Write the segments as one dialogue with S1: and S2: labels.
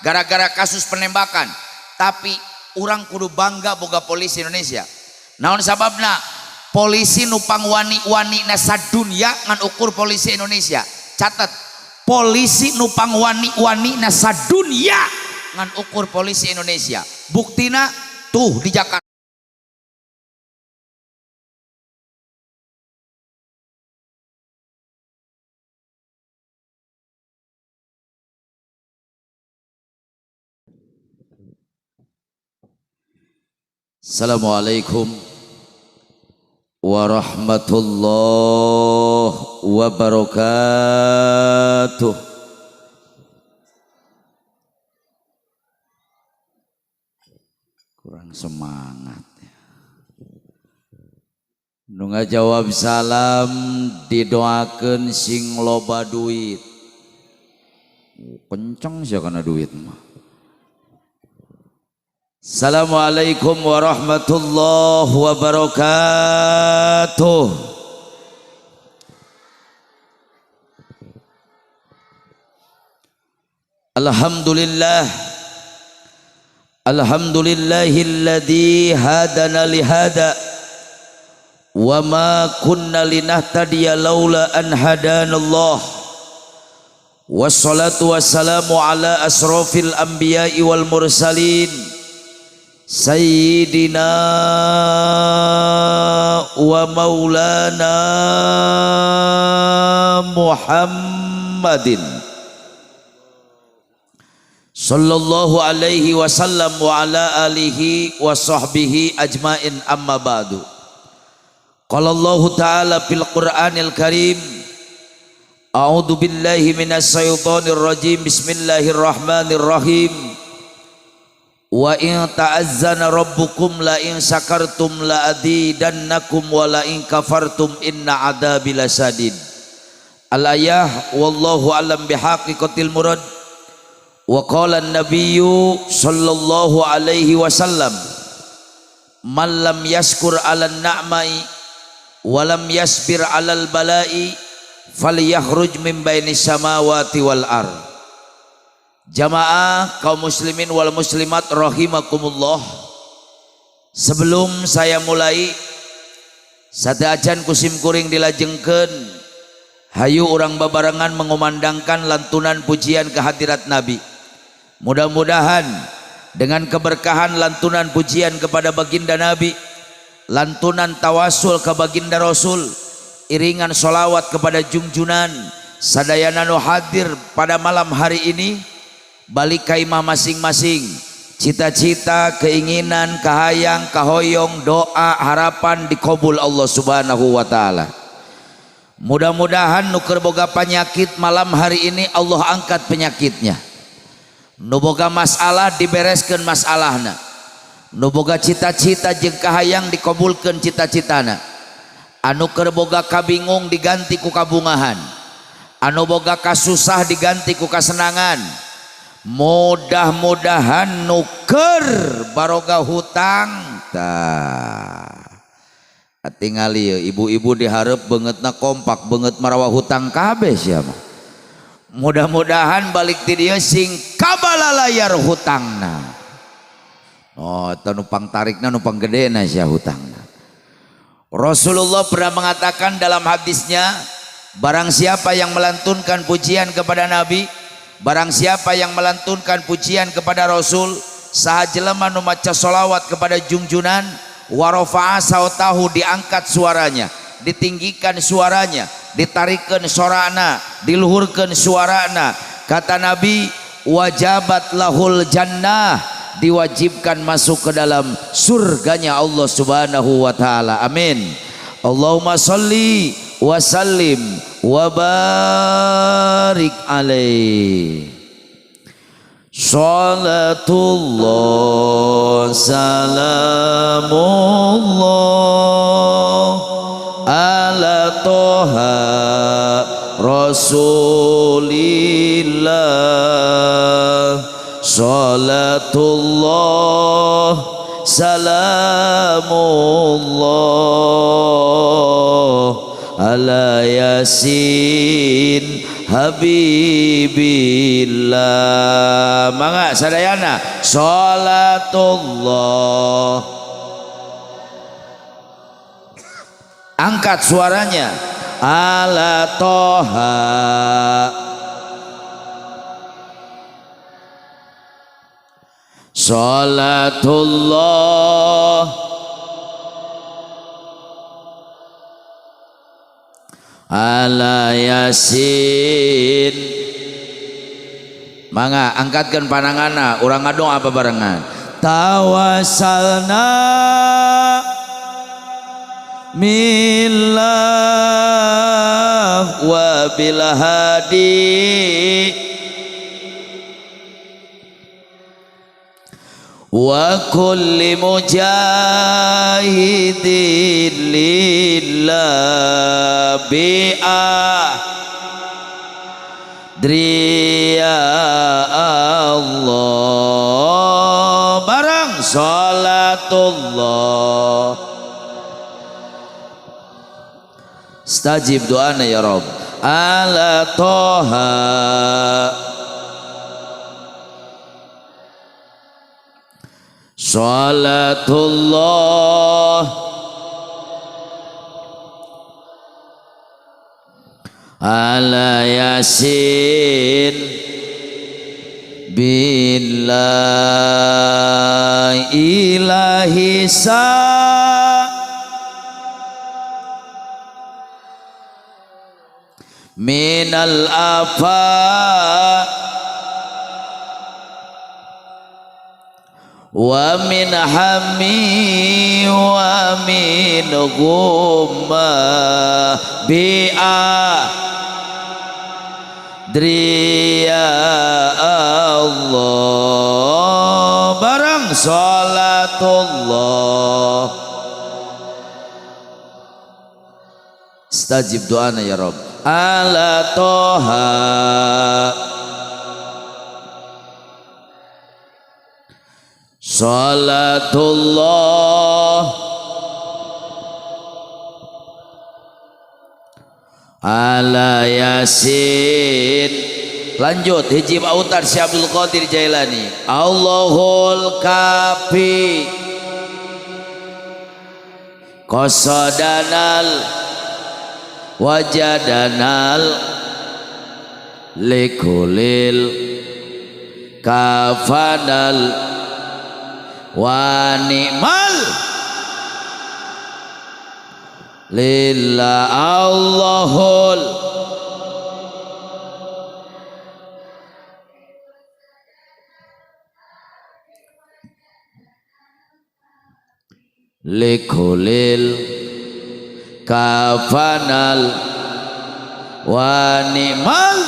S1: gara-gara kasus penembakan. Tapi urang kudu bangga boga polisi Indonesia. Naon sababna? Polisi nu pangwani-wani na sadunya ngan ukur polisi Indonesia. Catat, polisi nu pangwani-wani na sadunya ngan ukur polisi Indonesia. Buktina tuh di Jakarta. Assalamualaikum warahmatullahi wabarakatuh. Kurang semangat ya. Nu ngajawab salam didoakeun sing loba duit. Kenceng sih karena duit mah. Assalamualaikum warahmatullahi wabarakatuh. Alhamdulillah, alhamdulillahilladzi hadana lihada wa ma kunna linahtadiya laula an hadanallah. Wassalatu wassalamu ala asrafil anbiya'i wal mursalin sayyidina wa maulana Muhammadin sallallahu alaihi wasallam wa ala alihi wa sahbihi ajmain, amma ba'du. Qala Allahu ta'ala fil Qur'anil Karim, a'udzu billahi minasy syaithanir rajim, bismillahirrahmanirrahim. Wa in ta'azzana rabbukum la in syakartum la azidannakum wa la in kafartum inna adzabi lasadid. Al-ayah, wallahu alam bihaqiqatil murad. Wa qala an-nabiyyu sallallahu alaihi wasallam, man lam yashkur 'alan na'mai wa lam yasbir 'alal bala'i falyakhruj min bainis samawati wal ard. Jamaah kaum muslimin wal muslimat rahimakumullah. Sebelum saya mulai, sateuacan kusim kuring dilajengkeun, hayu urang babarengan mengumandangkan lantunan pujian kehadirat Nabi. Mudah-mudahan dengan keberkahan lantunan pujian kepada baginda Nabi, lantunan tawasul ke baginda Rasul, iringan solawat kepada junjunan sadayana nu hadir pada malam hari ini, balik ka imah masing-masing, cita-cita, keinginan, kahayang, kahoyong, doa, harapan dikabul Allah Subhanahu wa taala. Mudah-mudahan nu keur boga penyakit malam hari ini Allah angkat penyakitnya. Nu boga masalah dibereskeun masalahna. Nu boga cita-cita jeung kahayang dikabulkeun cita-citana. Anu keur boga kabingung diganti ku kabungahan. Anu boga kasusah diganti ku kasenangan. Mudah-mudahan nuker baroga hutang tah tingali ya, ibu-ibu diharap bangetna kompak banget marawa hutang kabeh sia mah. Mudah-mudahan balik ti dieu sing kabalalayar hutangna. Oh, eta numpang tarikna numpang gedena sia hutangna. Rasulullah pernah mengatakan dalam hadisnya, barang siapa yang melantunkan pujian kepada Nabi, barang siapa yang melantunkan pujian kepada Rasul, saha jelema nu maca solawat kepada junjunan, warofa'a sautahu, diangkat suaranya, ditinggikan suaranya, ditarikkan sorana, diluhurkan suarana, kata Nabi, wajabat lahul jannah, diwajibkan masuk ke dalam surganya Allah Subhanahu wa taala. Amin. Allahumma salli wa sallim wa barik alaih. Salatullah salamullah ala toha rasulillah. Salatullah salamullah ala yasin habibillah. Mangga sadayana salatullah. Angkat suaranya ala toha salatullah ala yasin. Mangga angkatkan panangana, urang ngadoa apa barengan. Tawassalna millah wa bil hadi wa kulli mujahidin lillah bi'a dria Allah. Barang salatullah. Stajib doana ya Rabb. Ala toha salatullah ala yasin billah ilahi sa minal afa wa min hammi wa min ghumma bi'a dria Allah. Barang salatullah. Stajib doana ya Rabb. Ala toha salatullah ala yasin. Lanjut hiji autar Syekh Abdul Qadir Jailani. Allahul kafi qasadanal wajadanal likulil kafanal wa ni'mal lillah. Allahul likulil kafanal wa ni'mal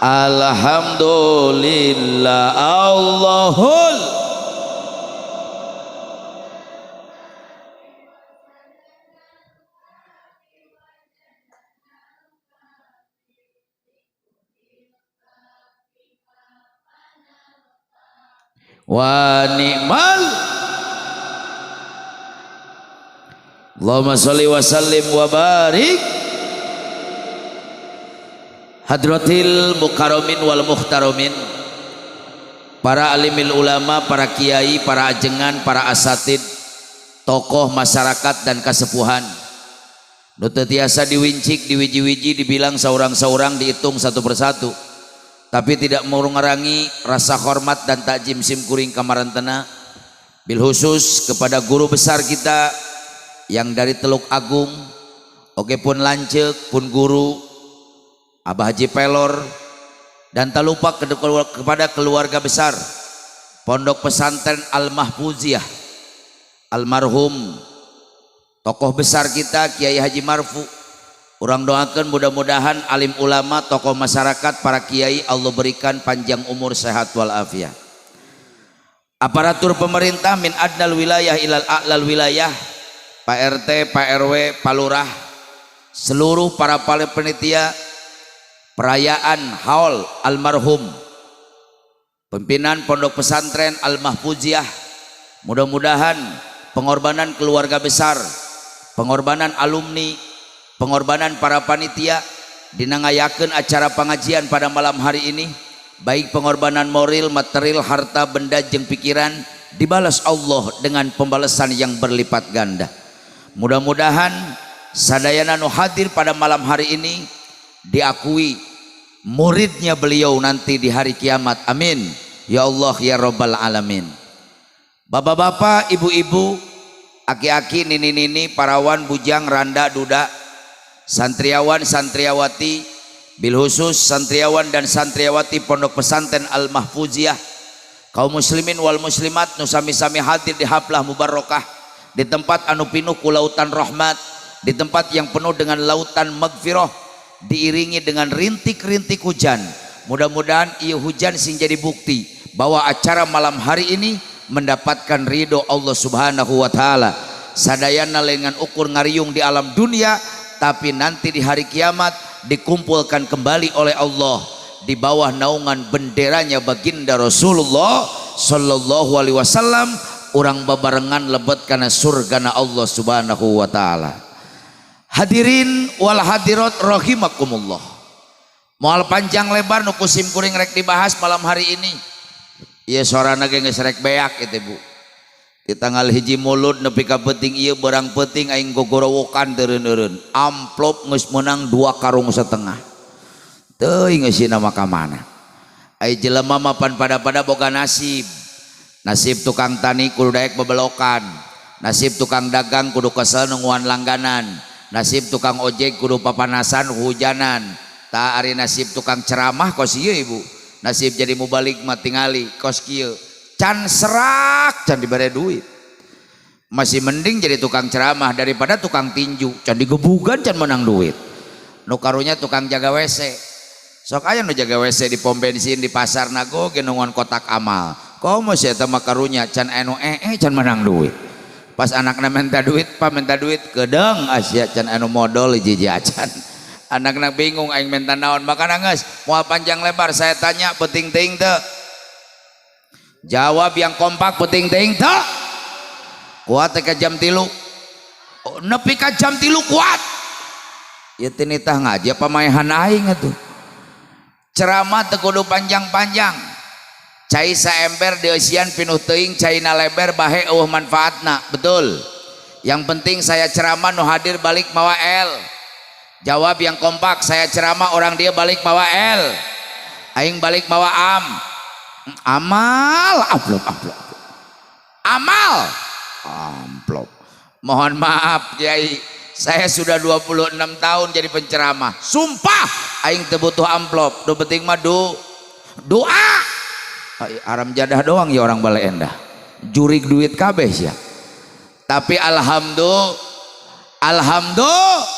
S1: alhamdulillah. Allahul wa ni'mal. Allahumma sholli wa sallim wa barik hadratil mukarramin wal muhtaramin, para alimil ulama, para kiai, para ajengan, para asatid, tokoh masyarakat dan kasepuhan. Nu teu tiasa diwincik, diwiji-wiji, dibilang saurang-saurang, dihitung satu persatu, tapi tidak mengurangi rasa hormat dan takjim simkuring kamarantena bil khusus kepada guru besar kita yang dari Teluk Agung, oke pun lanceuk pun guru Abah Haji Pelor, dan tak lupa kepada keluarga besar Pondok Pesantren Al-Mahfuziyah, almarhum tokoh besar kita Kiai Haji Marfu. Urang doakan mudah-mudahan alim ulama, tokoh masyarakat, para kiai Allah berikan panjang umur, sehat walafiat. Aparatur pemerintah min adnal wilayah ilal a'lal wilayah, Pak RT, Pak RW, Pak Lurah, seluruh para panitia perayaan haul almarhum pimpinan Pondok Pesantren Al-Mahfuziyah, mudah-mudahan pengorbanan keluarga besar, pengorbanan alumni, pengorbanan para panitia Dina ngayakeun acara pengajian pada malam hari ini, baik pengorbanan moral, material, harta benda jeung pikiran, dibalas Allah dengan pembalasan yang berlipat ganda. Mudah-mudahan sadayana nu hadir pada malam hari ini diakui muridnya beliau nanti di hari kiamat. Amin ya Allah ya Rabbal Alamin. Bapak-bapak, ibu-ibu, aki-aki, nini-nini, parawan, bujang, randa, duda, santriawan, santriawati, bil khusus santriawan dan santriawati Pondok Pesantren Al Mahfuziyah, kaum muslimin wal muslimat nu sami-sami hadir di haflah mubarokah, di tempat anu pinuh ku lautan rahmat, di tempat yang penuh dengan lautan magfirah, diiringi dengan rintik-rintik hujan. Mudah-mudahan ieu hujan sing jadi bukti bahwa acara malam hari ini mendapatkan ridho Allah Subhanahu wa taala. Sadayana dengan ukur ngariung di alam dunia, tapi nanti di hari kiamat dikumpulkan kembali oleh Allah di bawah naungan benderanya baginda Rasulullah sallallahu alaihi wasallam, urang babarengan lebet kana surgana Allah Subhanahu wa taala. Hadirin wal hadirat rahimakumullah, moal panjang lebar nu ku sim kuring rek dibahas malam hari ini. Ieu sorana ge geus rek beak itu, Bu. Di tanggal 1 Mulud nepi ka peuting ieu, barang peuting aing gogorowokan teureun-eureun amplop geus meunang 2,5 karung. Teuing geus nama ka mana. Ai jelema mah pan pada-pada boga nasib. Nasib tukang tani kudu daek bebelokan, nasib tukang dagang kudu kesel nungguan langganan, nasib tukang ojek kudu papanasan hujanan. Tak ari nasib tukang ceramah kos ieu, Ibu. Nasib jadi mubalig mah tingali kos kieu, can serak can dibere duit. Masih mending jadi tukang ceramah daripada tukang tinju, can digebugan can menang duit. Nu karunya tukang jaga WC. Sok aya nu jaga WC di pom bensin, di pasar nago ge nungguan kotak amal. Komo sia eta mah karunya can anu can menang duit. Pas anakna minta duit, "Pak, minta duit." "Kedeng asia can anu modal hiji acan." Anak-anak bingung aing minta naon. Maka geus moal panjang lebar saya tanya, penting teuing teu? Jawab yang kompak, penting teuing teu? Kuat ke jam 3? Oh, nepi ka jam 3 kuat ya? Tinitah ngaji pamaehan aing atuh. Ceramah teu kudu panjang-panjang. Cai saember dieusian pinuh teuing, caina leber bahe eueuh manfaatna, betul? Yang penting saya ceramah nu hadir balik mawa L. Jawab yang kompak, saya ceramah orang dia balik mawa L. Aing balik mawa am amal, amplop, amplop, amal, amplop. Mohon maaf, Kiai, saya sudah 26 tahun jadi penceramah, sumpah aing teu butuh amplop. Nu penting mah doa. Aram jadah doang ya orang Baleendah, jurig duit kabeh ya. Tapi alhamdulillah, alhamdulillah.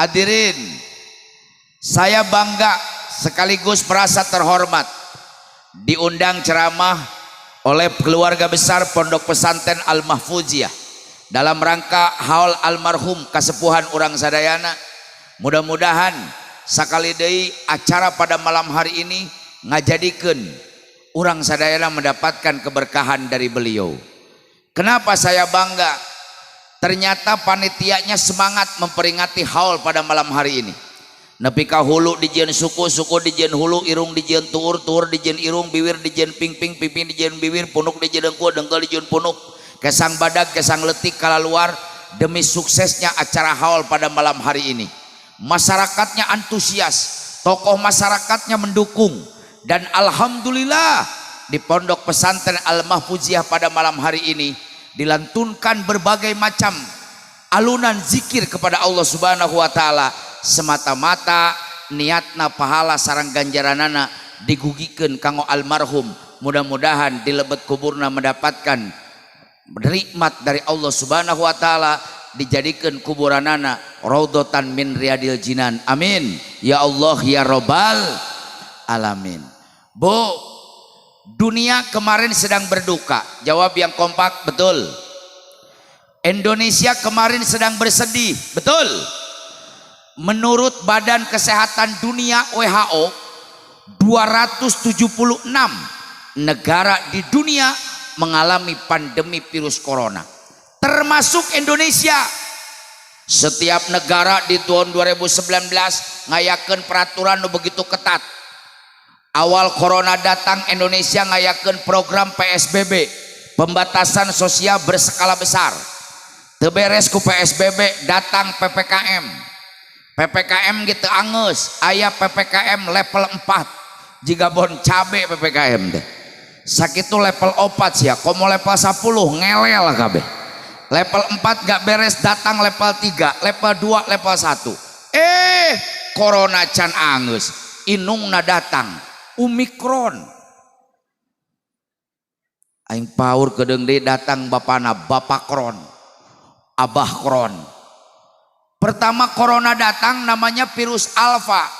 S1: Hadirin, saya bangga sekaligus merasa terhormat diundang ceramah oleh keluarga besar Pondok Pesantren Al Mahfuziyah dalam rangka haul almarhum kasepuhan urang sadayana. Mudah-mudahan sakali deui acara pada malam hari ini ngajadikeun urang sadayana mendapatkan keberkahan dari beliau. Kenapa saya bangga? Ternyata panitianya semangat memperingati haul pada malam hari ini. Nepi ka hulu dijieun suku, suku dijieun hulu, irung dijieun tuur, tuur dijieun irung, biwir dijieun pingping, pingping dijieun biwir, punuk dijieun dengkul, dengkul dijieun punuk, kesang badag, kesang letik kalaluar demi suksesnya acara haul pada malam hari ini. Masyarakatnya antusias, tokoh masyarakatnya mendukung, dan alhamdulillah di Pondok Pesantren Al Mahfuziyah pada malam hari ini dilantunkan berbagai macam alunan zikir kepada Allah Subhanahu wa taala, semata-mata niatna pahala sareng ganjaranana digugikeun kanggo almarhum. Mudah-mudahan di lebet kuburna mendapatkan nikmat dari Allah Subhanahu wa taala, dijadikan kuburanana raudhatan min riyadil jinan. Amin ya Allah ya Robbal alamin. Bu, dunia kemarin sedang berduka. Jawab yang kompak, betul? Indonesia kemarin sedang bersedih, betul? Menurut Badan Kesehatan Dunia WHO, 276 negara di dunia mengalami pandemi virus corona, termasuk Indonesia. Setiap negara di tahun 2019 ngayakeun peraturan nu begitu ketat. Awal corona datang, Indonesia ngayakeun program PSBB, pembatasan sosial berskala besar. Teu beres ku PSBB, datang PPKM. PPKM gitu angeus, aya PPKM level 4, jiga bon cabe PPKM teh. Sakitu level 4 sih ya, komo level 10 ngelel kabeh. Level 4 gak beres, datang level 3, level 2, level 1. Eh, corona can angeus, inungna datang Omikron. Aing paur kedeung deui, datang bapana, Bapak Kron, Abah Kron. Pertama corona datang namanya virus alfa.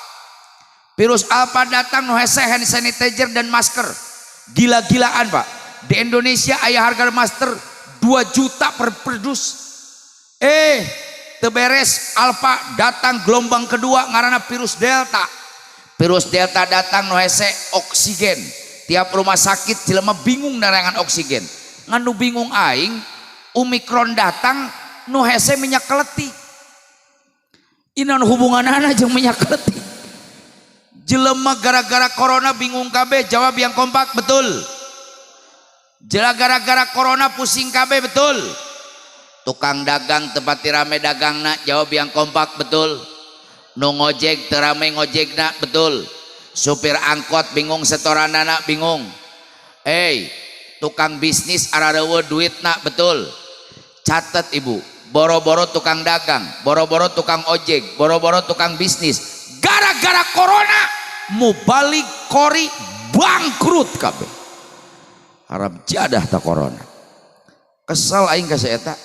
S1: Virus alfa datang, nu hese hand sanitizer dan masker. Gila-gilaan, Pak. Di Indonesia aya harga masker 2 juta per dus. Eh, teu beres alfa, datang gelombang kedua ngaranna virus delta. Virus delta datang, nu hese oksigen. Tiap rumah sakit jelema bingung nerangan oksigen. Ngan nu bingung aing, Omikron datang, nu hese minyak keleti. Inan hubunganana jeung minyak keleti? Jelema gara-gara corona bingung kabeh, jawab yang kompak, betul. Jela gara-gara corona pusing kabeh, betul. Tukang dagang teu pati rame dagangna, jawab yang kompak, betul. Nu ngojek teu rame ngojekna, betul. Supir angkot bingung setoranana, bingung. Eh, tukang bisnis arareuweuh duitna, betul. Catat, Ibu, boro-boro tukang dagang, boro-boro tukang ojek, boro-boro tukang bisnis, gara-gara corona mubalig, qori bangkrut kabeh. Haram jadah tak corona. Kesel aing ka eta.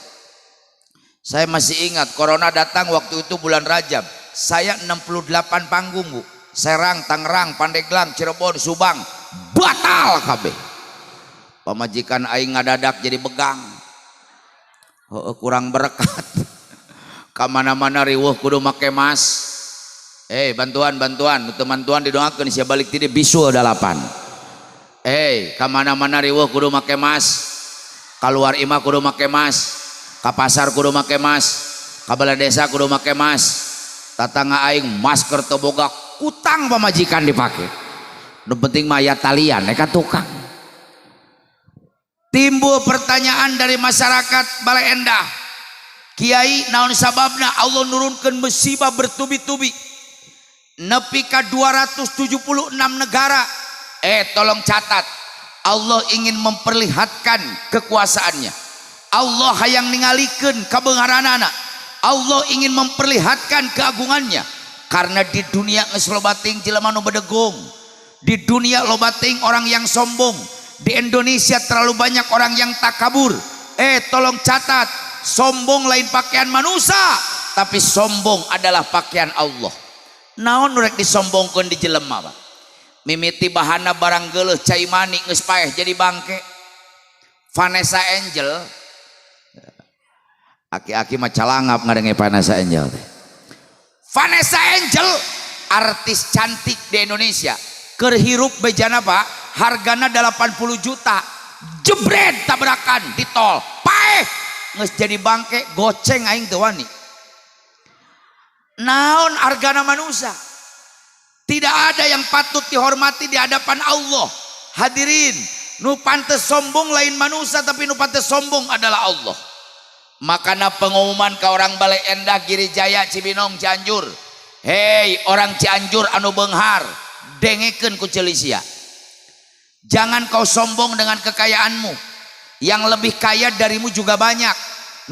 S1: Saya masih ingat corona datang waktu itu bulan Rajab. Saya 68 panggung, Bu. Serang, Tangerang, Pandeglang, Cirebon, Subang, batal kabeh. Pamajikan aing ngadadak jadi begang. Oh, kurang berkat. Kamana-mana riweuh kudu make mas. Eh, bantuan, bantuan, bantuan didoakeun sia balik ti bisul dalapan. Eh, kamana-mana riweuh kudu make mas. Keluar imah kudu make mas. Ka pasar kudu make mas. Ka balai desa kudu make mas. Tatangga aing masker teu boga, kutang pamajikan dipake. Nu penting mah aya talian ka tukang. Timbul pertanyaan dari masyarakat Balai Endah. Kiai, naon sababna Allah nurunkan musibah bertubi-tubi nepi ka 276 negara? Eh, tolong catat. Allah ingin memperlihatkan kekuasaannya. Allah hayang ningalikeun kabeungharanana. Allah ingin memperlihatkan keagungannya. Karena di dunia geus loba teuing jelema nu bedegong. Di dunia loba teuing orang yang sombong. Di Indonesia terlalu banyak orang yang takabur. Eh, tolong catat, sombong lain pakaian manusia, tapi sombong adalah pakaian Allah. Naon nu rek disombongkeun di jelema, Pak? Mimiti bahana barang geuleuh, cai mani geus paeh jadi bangke. Vanessa Angel, aki-aki mah calangap ngadenge Vanessa Angel teh. Vanessa Angel artis cantik di Indonesia, keur hirup bejana, Pak, hargana 80 juta, jebret tabrakan di tol, paeh geus jadi bangke, goceng aing teu wani. Naon hargana manusia? Tidak ada yang patut dihormati di hadapan Allah. Hadirin, nu pantes sombong lain manusia, tapi nu pantes sombong adalah Allah. Makana pengumuman ke orang Balai Endah, Giri Jaya, Cibinong, Cianjur. Hei, orang Cianjur anu beunghar, dengekeun ku ceuli sia. Jangan kau sombong dengan kekayaanmu. Yang lebih kaya darimu juga banyak.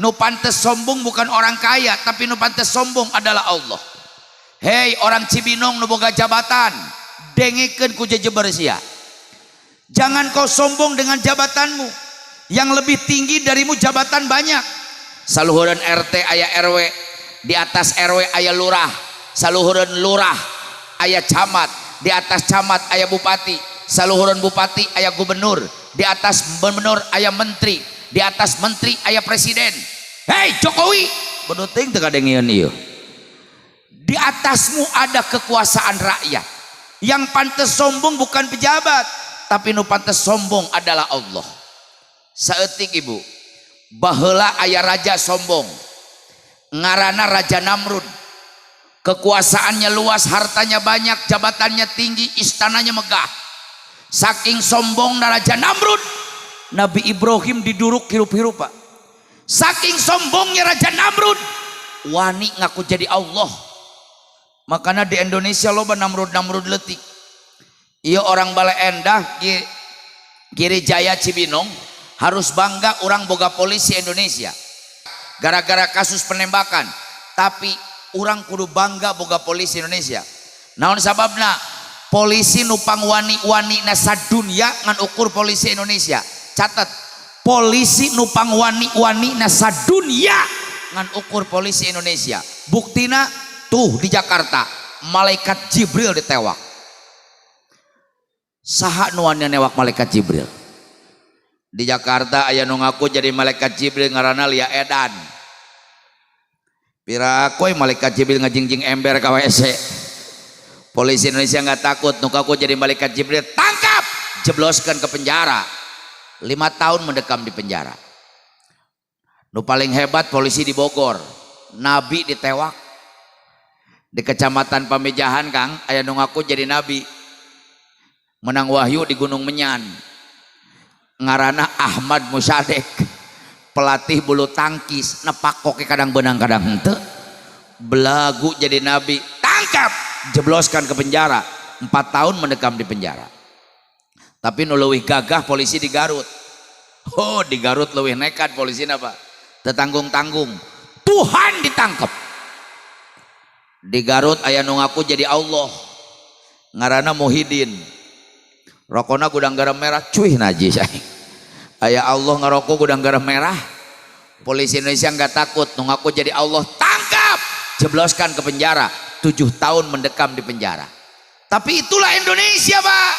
S1: Nu pantes sombong bukan orang kaya, tapi nu pantes sombong adalah Allah. Hei, orang Cibinong nu boga jabatan, dengekeun ku jejeber sia. Jangan kau sombong dengan jabatanmu. Yang lebih tinggi darimu jabatan banyak. Saluhureun RT aya RW, di atas RW aya lurah, saluhureun lurah aya camat, di atas camat aya bupati, saluhureun bupati aya gubernur, di atas gubernur aya menteri, di atas menteri aya presiden. Hei Jokowi, bodoh teuing teu kadengeun ieu. Di atasmu ada kekuasaan rakyat. Yang pantas sombong bukan pejabat, tapi nu pantas sombong adalah Allah. Saeutik, Ibu, baheula aya raja sombong. Ngarana Raja Namrud. Kekuasaannya luas, hartanya banyak, jabatannya tinggi, istananya megah. Saking sombong Raja Namrud, Nabi Ibrahim diduruk hirup-hirup, Pak. Saking sombongnya Raja Namrud, wani ngaku jadi Allah. Makanya di Indonesia loba Namrud-Namrud leutik. Iya, orang Baleendah, Giri Jaya, Cibinong harus bangga urang boga polisi Indonesia. Gara-gara kasus penembakan, tapi urang kudu bangga boga polisi Indonesia. Naon sababna? Polisi nu pangwani-wani na sadunya ngan ukur polisi Indonesia. Catat, polisi nu pangwani-wani na sadunya ngan ukur polisi Indonesia. Buktina tuh di Jakarta, malaikat Jibril ditewak. Saha nu wani newak malaikat Jibril? Di Jakarta aya nu ngaku jadi malaikat Jibril, ngaranna Lia Edan. Piraku malaikat Jibril ngajingjing ember ka WC. Polisi Indonesia nggak takut. Nu ngaku jadi malaikat Jibril tangkap, jebloskan ke penjara, 5 tahun mendekam di penjara. Nu paling hebat polisi di Bogor, Nabi ditewak. Di Kecamatan Pamijahan, Kang, aya nu ngaku jadi nabi, menang wahyu di Gunung Menyan, ngarana Ahmad Musadek, pelatih bulu tangkis. Nepak koke kadang benang kadang henteu, belagu jadi nabi. Tangkap, jebloskan ke penjara, 4 tahun mendekam di penjara. Tapi nu leuwih gagah polisi di Garut. Oh, di Garut leuwih nekat polisi apa, tetanggung-tanggung Tuhan ditangkap. Di Garut aya nu ngaku jadi Allah, ngaranna Muhyiddin, rokona Gudang Garam merah. Cuy, najis aing. Aya Allah ngerokok Gudang Garam merah. Polisi Indonesia nggak takut. Nu ngaku jadi Allah tangkap, jebloskan ke penjara, 7 tahun mendekam di penjara. Tapi itulah Indonesia, Pak.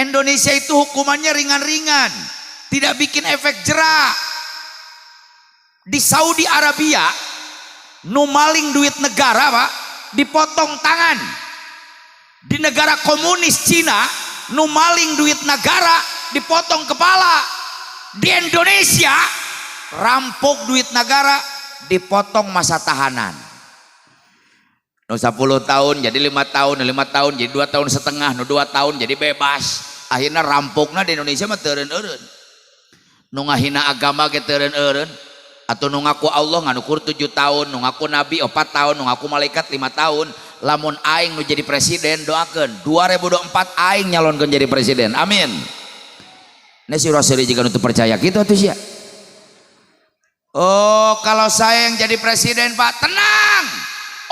S1: Indonesia itu hukumannya ringan-ringan, tidak bikin efek jera. Di Saudi Arabia nu maling duit negara, Pak, dipotong tangan. Di negara komunis Cina nu maling duit negara dipotong kepala. Di Indonesia rampok duit negara dipotong masa tahanan. Nu 10 tahun jadi 5 tahun, 5 tahun jadi 2 tahun setengah, nu 2 tahun jadi bebas. Akhirnya rampokna di Indonesia mah teu eureun. Nu ngahina agama ge teu eureun. Atau nu ngaku Allah ngan ukur 7 tahun, nu ngaku nabi 4 tahun, nu ngaku malaikat 5 tahun. Lamun aing nu jadi presiden, doakan 2024 aing nyalonkan jadi presiden, amin. Ini si Rasuli jika untuk percaya gitu tuh sih. Oh, kalau saya yang jadi presiden, Pak, tenang,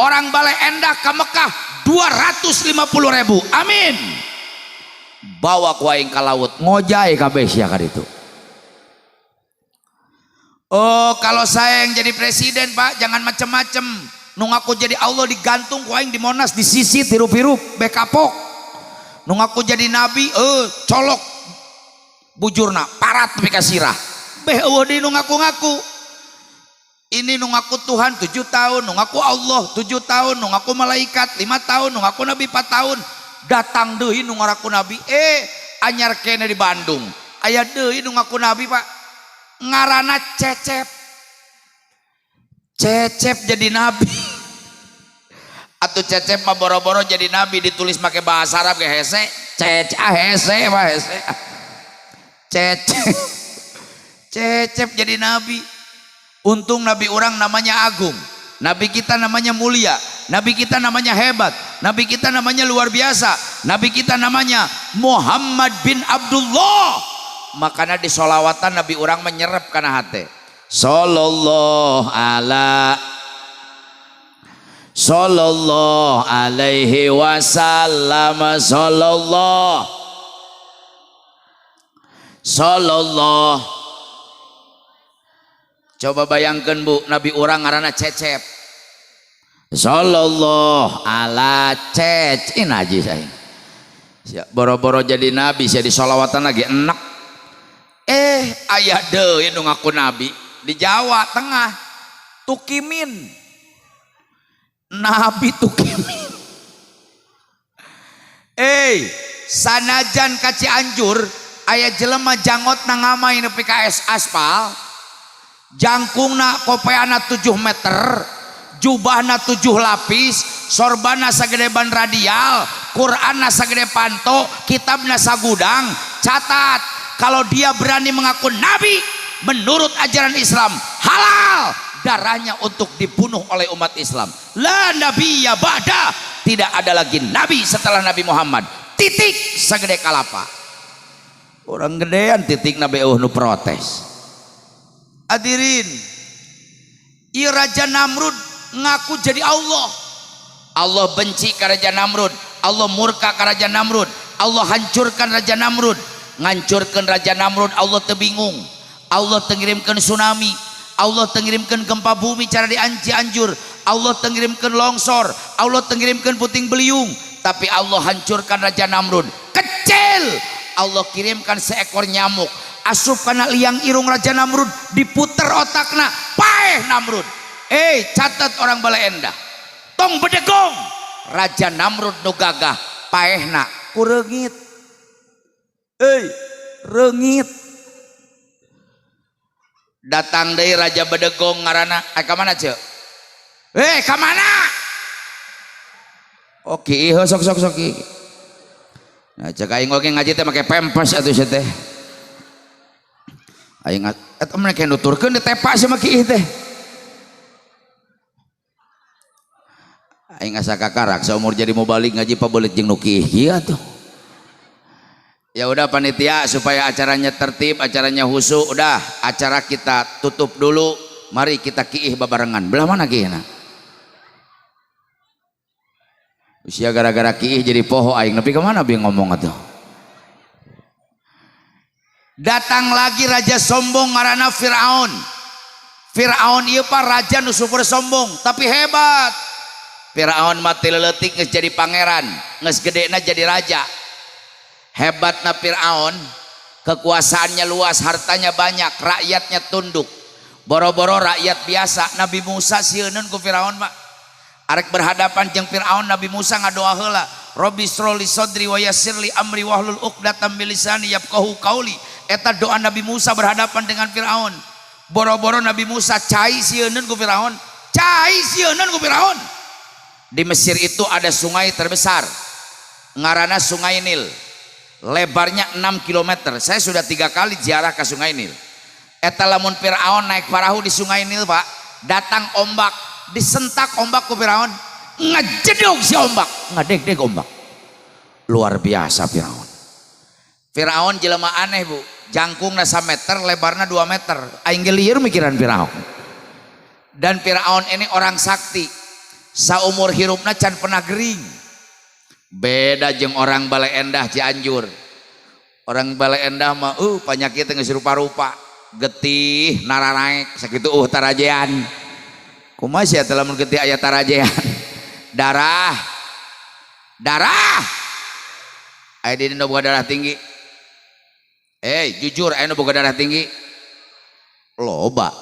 S1: orang Baleendah ke Mekah 250 ribu, amin. Bawa ku aing ke laut, ngojay kabeh sia itu. Oh, kalau saya yang jadi presiden, Pak, jangan macem-macem. Nu ngaku jadi Allah digantung ku aing di Monas, disisit hirup-hirup, beh kapok. Nu ngaku jadi nabi, eh, colok bujurna, parat nepi ka sirah. Beh euweuh deui nu ngaku-ngaku. Ini nu ngaku Tuhan 7 tahun, nu ngaku Allah 7 tahun, nu ngaku malaikat 5 tahun, nu ngaku nabi 4 tahun. Datang deui nu ngaku nabi, eh, anyar keneh di Bandung. Aya deui nu ngaku nabi, Pak, ngarana Cecep. Cecep jadi nabi atau Cecep mah boro-boro jadi nabi, ditulis pakai bahasa Arab ke hese. Cecep, ah, hese mah hese. Cecep, Cecep jadi nabi. Untung nabi urang namanya agung, nabi kita namanya mulia, nabi kita namanya hebat, nabi kita namanya luar biasa, nabi kita namanya Muhammad bin Abdullah. Makanya di solawatan nabi urang menyerap karena hati. Sallallahu ala Sallallahu alaihi wasallam, sallallahu sallallahu. Coba bayangkan, Bu, nabi urang ngaranna Cecep. Sallallahu ala Cec, ini najis aing. Boro-boro jadi nabi, saya di solawatan lagi enak. Eh, aya deui nu ngaku nabi di Jawa Tengah, Tukimin. Nabi Tukimin. Eh, sanajan ka Cianjur aya jelema janggot ngamai nepi ka aspal. Jangkungna kopeana 7 meter, jubahna 7 lapis, sorbana sagede ban radial, Qur'anna sagede panto, kitabna sagudang. Catat, kalau dia berani mengaku nabi menurut ajaran Islam, halal darahnya untuk dibunuh oleh umat Islam. La nabiyya ba'da, tidak ada lagi nabi setelah Nabi Muhammad. Titik sagede kalapa. Orang gedean titik nabi nu protes. Hadirin, ieu Raja Namrud ngaku jadi Allah. Allah benci ke Raja Namrud, Allah murka ke Raja Namrud, Allah hancurkan Raja Namrud. Ngancurkan Raja Namrud Allah teu bingung. Allah teu ngirimkeun tsunami, Allah teu ngirimkeun gempa bumi cara di Cianjur, Allah teu ngirimkeun longsor, Allah teu ngirimkeun puting beliung, tapi Allah hancurkan Raja Namrud. Kecil, Allah kirimkan seekor nyamuk asup kana liang irung Raja Namrud, diputer otakna, paeh Namrud. Catat orang Baleendah, tong bedegong. Raja Namrud nu gagah paehna ku reungit. Reungit. Datang deui Raja Bedegong ngaranna. Ka mana ceu? Ka mana? Oke, oh, sok sok sok. Nah, cek aing oge ngaji teh make pempes atuh sia teh. Aing eta mah nuturkeun di tepa sia mah kiih teh. Aing asa kakarak saumur jadi mubalig ngaji pabelit jeung nu kiih kieu atuh. Ya udah panitia, supaya acaranya tertib, acaranya khusyuk, udah acara kita tutup dulu. Mari kita kiih babarengan. Belah mana kiihna? Usia gara-gara kiih jadi poho aing, nepi ka mana bi ngomong atuh. Datang lagi raja sombong ngaranna Firaun. Firaun ieu pak raja nu super sombong tapi hebat. Firaun mati leutik geus jadi pangeran, geus gedena jadi raja. Hebatna Firaun, kekuasaannya luas, hartanya banyak, rakyatnya tunduk. Boro-boro rakyat biasa, Nabi Musa sieuneun ku Firaun mah. Arek berhadapan jeung Firaun, Nabi Musa ngadoa heula, Rabbi shrah li sadri wa yassir li amri wahlul 'uqdatam min lisani yafqahu qauli. Eta doa Nabi Musa berhadapan dengan Firaun. Boro-boro Nabi Musa cai sieuneun ku Firaun, cai sieuneun ku Firaun. Di Mesir itu ada sungai terbesar, ngaranna Sungai Nil. Lebarnya 6 km. Saya sudah 3 kali ziarah ke Sungai Nil. Eta lamun Firaun naik parahu di Sungai Nil, Pak, datang ombak, disentak ombak ku Firaun, ngejedog si ombak, ngadeg-deg ombak. Luar biasa Firaun. Firaun jelema aneh, Bu. Jangkungna 1 meter, lebarna 2 meter. Aing ge lieur mikiran Firaun. Dan Firaun ini orang sakti. Saumur hirupna can pernah gering. Beda jeung orang Baleendah Cianjur. Orang Baleendah mah penyakit geus rupa-rupa, getih nararaek sakitu tarajean. Kumaha sia teh lamun getih aya tarajean? Darah. Darah. Aya di dieu boga darah tinggi. Jujur aya nu boga darah tinggi? Loba.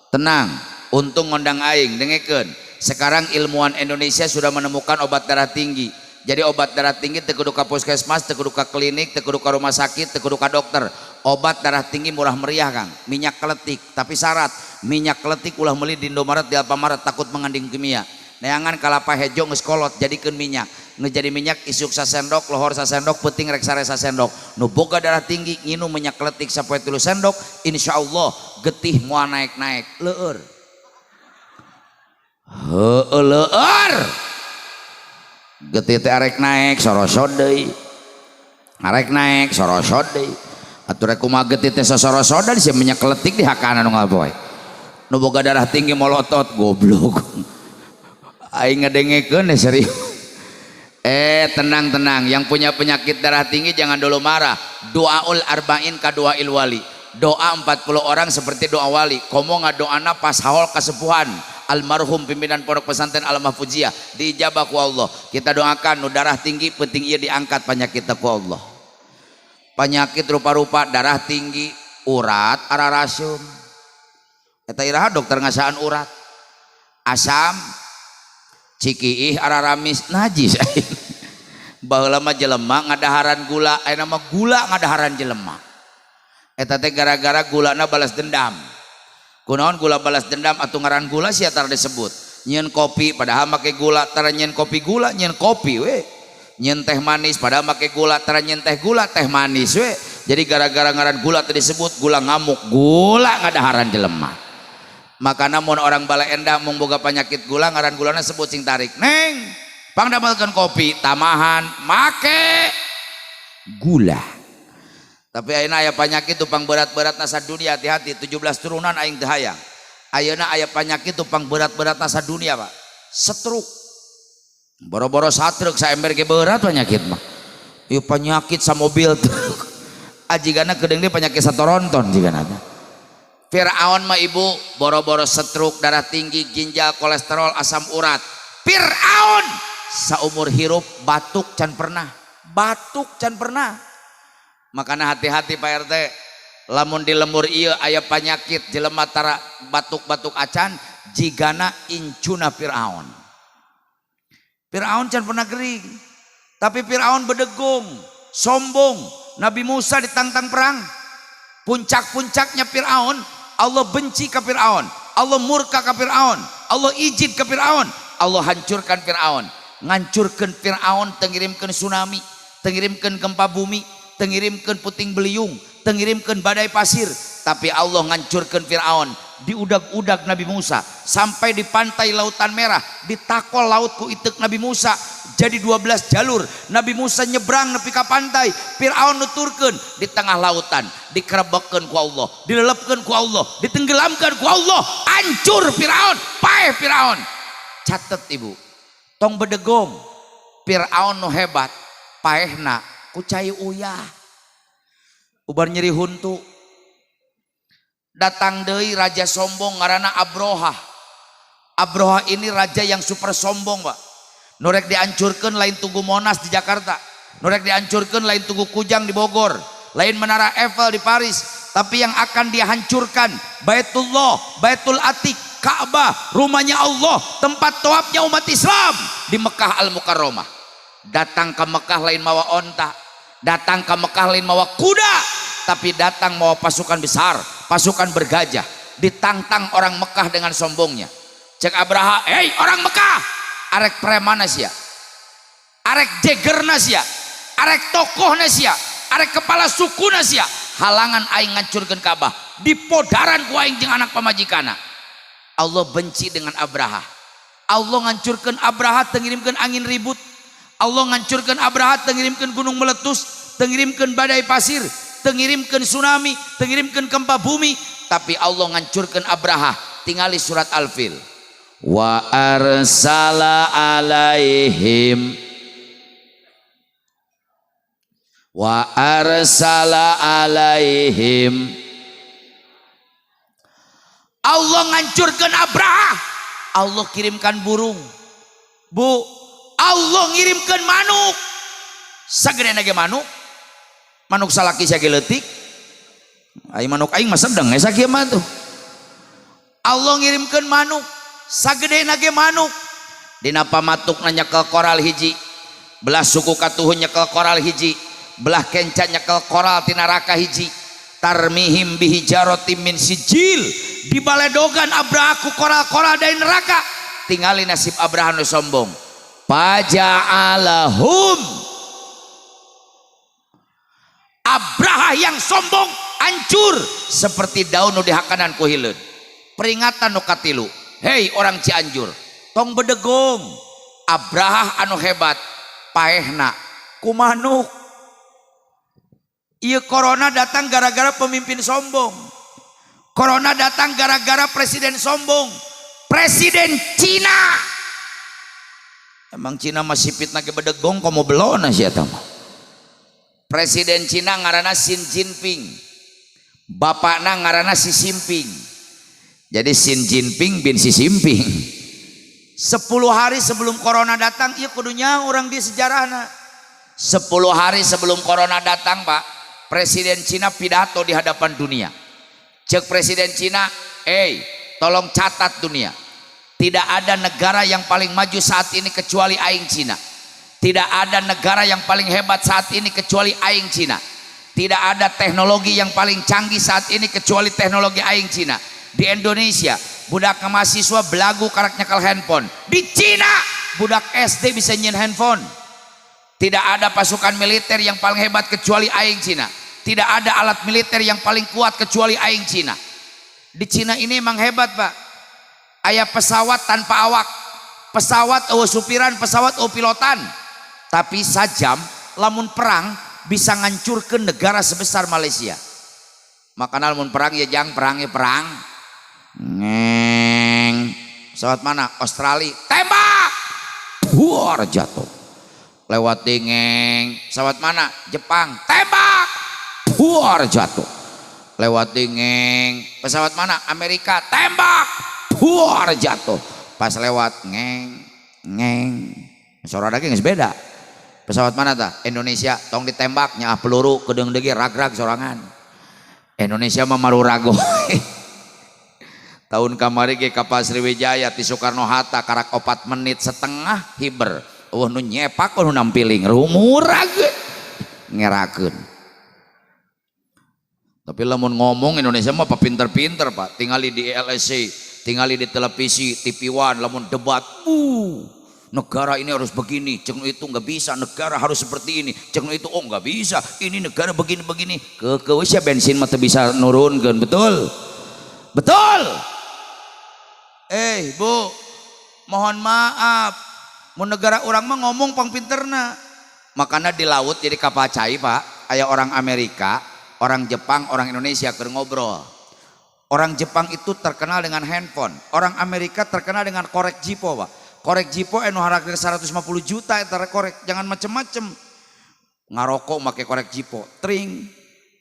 S1: Tenang, untung ngondang aing dengekeun. Sekarang ilmuwan Indonesia sudah menemukan obat darah tinggi. Jadi obat darah tinggi teu kudu ka puskesmas, teu kudu ka klinik, teu kudu ka rumah sakit, teu kudu ka dokter. Obat darah tinggi murah meriah, Kang. Minyak keletik, tapi syarat minyak keletik ulah meuli di Indomaret, di Alfamaret, takut mengandung kimia. Neangan kalapa hejo geus kolot jadikeun minyak. Geus jadi minyak isuk sasendok, lohor sasendok, peuting rek sare sasendok. Nu boga darah tinggi nginum minyak keletik sapoe 3 sendok, insyaallah getih moal naik-naik. Leur. Heueuh leur. Getih teh arek naik sorosod deui. Arek naik sorosod deui. Atuh rek kumaha getih teh sosorosodan sia minyak keletik di hakana nu ngapoe. Nu boga darah tinggi molotot goblok. Aing ngadengekeun serius. Tenang-tenang, yang punya penyakit darah tinggi jangan dulu marah. Doaul arba'in ka doail wali. Doa 40 orang seperti doa wali. Komo ngadoana pas haul kasepuhan almarhum pimpinan pondok pesantren Al Mahfuziyah diijabah ku Allah. Kita doakan nu darah tinggi penting ieu diangkat penyakit ku Allah. Penyakit rupa-rupa darah tinggi, urat ararasum. Eta iraha dokter ngasaan urat. Asam cikiih araramis najis. Baheula mah jelema ngadaharan gula, ayeuna mah gula ngadaharan jelema. Eta teh gara-gara gulana balas dendam. Kunaon gula balas dendam atau ngaran gula sia tara disebut. Nyieun kopi padahal make gula, tara nyieun kopi gula, nyieun kopi we. Nyieun teh manis padahal make gula, tara nyieun teh gula, teh manis we. Jadi gara-gara ngaran gula teu disebut, gula ngamuk, gula ngadaharan jelema. Makana mun orang Baleendah mung boga penyakit gula, ngaran gulana sebut sing tarik. Neng, pangdamelkeun kopi tamahan make gula. Tapi ayeuna aya penyakit tupang berat-berat nasa dunia, hati-hati, 17 turunan aing teu hayang. Ayeuna aya penyakit tupang berat-berat nasa dunia, Pak. Stroke. Boro-boro satruk saember ge berat penyakit mah. Ieu penyakit samobil truk. Ajigana kedeung deui penyakit satoronton jigana teh. Fir'aun mah ibu boro-boro stroke, darah tinggi, ginjal, kolesterol, asam urat. Fir'aun saumur hirup batuk can pernah. Batuk can pernah. Makanya hati-hati Pak RT. Lamun di lembur ieu aya penyakit jelema tara batuk-batuk acan jigana incuna Fir'aun. Fir'aun can pernah gering. Tapi Fir'aun bedegong, sombong. Nabi Musa ditantang perang. Puncak-puncaknya Fir'aun, Allah benci ke Fir'aun, Allah murka ke Fir'aun, Allah izin ke Fir'aun, Allah hancurkan Fir'aun. Ngancurkan Fir'aun, tengirimkan tsunami, tengirimkan gempa bumi, tengirimkan puting beliung, tengirimkan badai pasir. Tapi Allah ngancurkan Fir'aun diudag-udag Nabi Musa sampai di pantai Lautan Merah, ditakol laut ku itek Nabi Musa jadi 12 jalur. Nabi Musa nyebrang nepi ka pantai, Fir'aun nuturkeun di tengah lautan, dikerebekkeun ku Allah, dilelepkeun ku Allah, ditenggelamkan ku Allah, hancur Fir'aun, paeh Fir'aun. Catet ibu, tong bedegong. Fir'aun nu hebat paehna ku cai uyah, ubar nyeri huntu. Datang deui raja sombong ngaranna Abroha. Abroha ini raja yang super sombong, Pak. Nu rek dihancurkan lain Tugu Monas di Jakarta, nu rek dihancurkan lain Tugu Kujang di Bogor, lain Menara Eiffel di Paris, tapi yang akan dihancurkan Baitullah, Baitul Atik, Ka'bah, rumahnya Allah, tempat toabnya umat Islam di Mekah Al-Mukarramah. Datang ke Mekah lain mawa onta, datang ke Mekah lain mawa kuda, tapi datang mawa pasukan besar, pasukan bergajah. Ditantang orang Mekah dengan sombongnya. Cek Abraha, "Hei orang Mekah, arek premana sia, arek jegerna sia, arek tokohna sia, arek kepala suku sia, halangan aing ngancurkeun Ka'bah, dipodaran ku aing jeung anak pamajikana." Allah benci dengan Abraha. Allah ngancurkeun Abraha teu ngirimkeun angin ribut, Allah ngancurkeun Abraha teu ngirimkeun gunung meletus, teu ngirimkeun badai pasir, teu ngirimkeun tsunami, teu ngirimkeun gempa bumi, tapi Allah ngancurkeun Abraha. Tingali surat Al-Fil. Wa arsala alaihim, wa arsala alaihim. Allah ngancurkan Abraha, Allah kirimkan burung, bu. Allah ngirimkan manuk sagede ge manuk, manuk salaki sage leutik. Ai manuk aing mah sedeng ge sakieu mah tuh. Allah ngirimkan manuk sagede ge manuk, dina pamatukna nyekel koral hiji, belah suku katuhun nyekel koral hiji, belah kenca nyekel koral tina neraka hiji. Tarmihim bihijaratim min sijil, dibaledogan Abraha ku koral-koral dari neraka. Tingali nasib Abraha nu sombong. Paja'alahum. Abraha yang sombong hancur seperti daun nu dihakanan ku hileud. Peringatan nu katilu, hei orang Cianjur, tong bedegong. Abraha anu hebat paehna ku manuk. Ieu corona datang gara-gara pemimpin sombong. Corona datang gara-gara presiden sombong. Presiden Cina. Emang Cina masih fitnah ke bedegong komo belona sih eta mah. Presiden Cina ngaranna Xi Jinping. Bapakna ngaranna Xi Jinping. Jadi Xi Jinping bin Xi Jinping. 10 hari sebelum corona datang, ieu kudunya orang di sejarahna. 10 hari sebelum corona datang, Pak, Presiden Cina pidato di hadapan dunia. Cek Presiden Cina, "Eh, tolong catat dunia. Tidak ada negara yang paling maju saat ini kecuali aing Cina. Tidak ada negara yang paling hebat saat ini kecuali aing Cina. Tidak ada teknologi yang paling canggih saat ini kecuali teknologi aing Cina. Di Indonesia budak mahasiswa belagu karak nyekel handphone. Di Cina budak SD bisa nyieun handphone. Tidak ada pasukan militer yang paling hebat kecuali aing Cina. Tidak ada alat militer yang paling kuat kecuali aing Cina. Di Cina ini emang hebat, Pak. Aya pesawat tanpa awak, pesawat euweuh supiran, pesawat euweuh pilotan, tapi sajam lamun perang bisa ngancurkan negara sebesar Malaysia. Makanya lamun perang ya jangan perang ya perang. Ngeng, pesawat mana? Australia, tembak, buar, jatuh. Lewat dingeng, pesawat mana? Jepang, tembak, buar, jatuh. Lewat dingeng, pesawat mana? Amerika, tembak, buar, jatuh. Pas lewat ngeng ngeng, suara lagi nggak beda. Pesawat mana tah? Indonesia, tong ditembak nya, peluru kedeung degi rag-rag sorangan. Indonesia mah marurago. Tahun kamari ge kapal Sriwijaya ti Soekarno Hatta karak 4 menit setengah hiber. Euweuh nu nyepak, nu nampiling, rumurag ngerakeun. Tapi lamun ngomong Indonesia mah pinter-pinter, Pak. Tingali di LSC, tingali di televisi TV One, lamun debat, negara ini harus begini, ceng itu nggak bisa, negara harus seperti ini, ceng itu, oh, nggak bisa, ini negara begini-begini. Ke bensin mah bisa nurunkan, betul betul. Eh, Bu, mohon maaf, mau negara orang mah ngomong pang pinterna. Makanya di laut jadi kapal cai, Pak, aya orang Amerika, orang Jepang, orang Indonesia keur ngobrol. Orang Jepang itu terkenal dengan handphone, orang Amerika terkenal dengan korek Zippo, Pak. Korek Zippo anu harga 150 juta eta korek, jangan macem-macem. Ngarokok make korek Zippo, tring.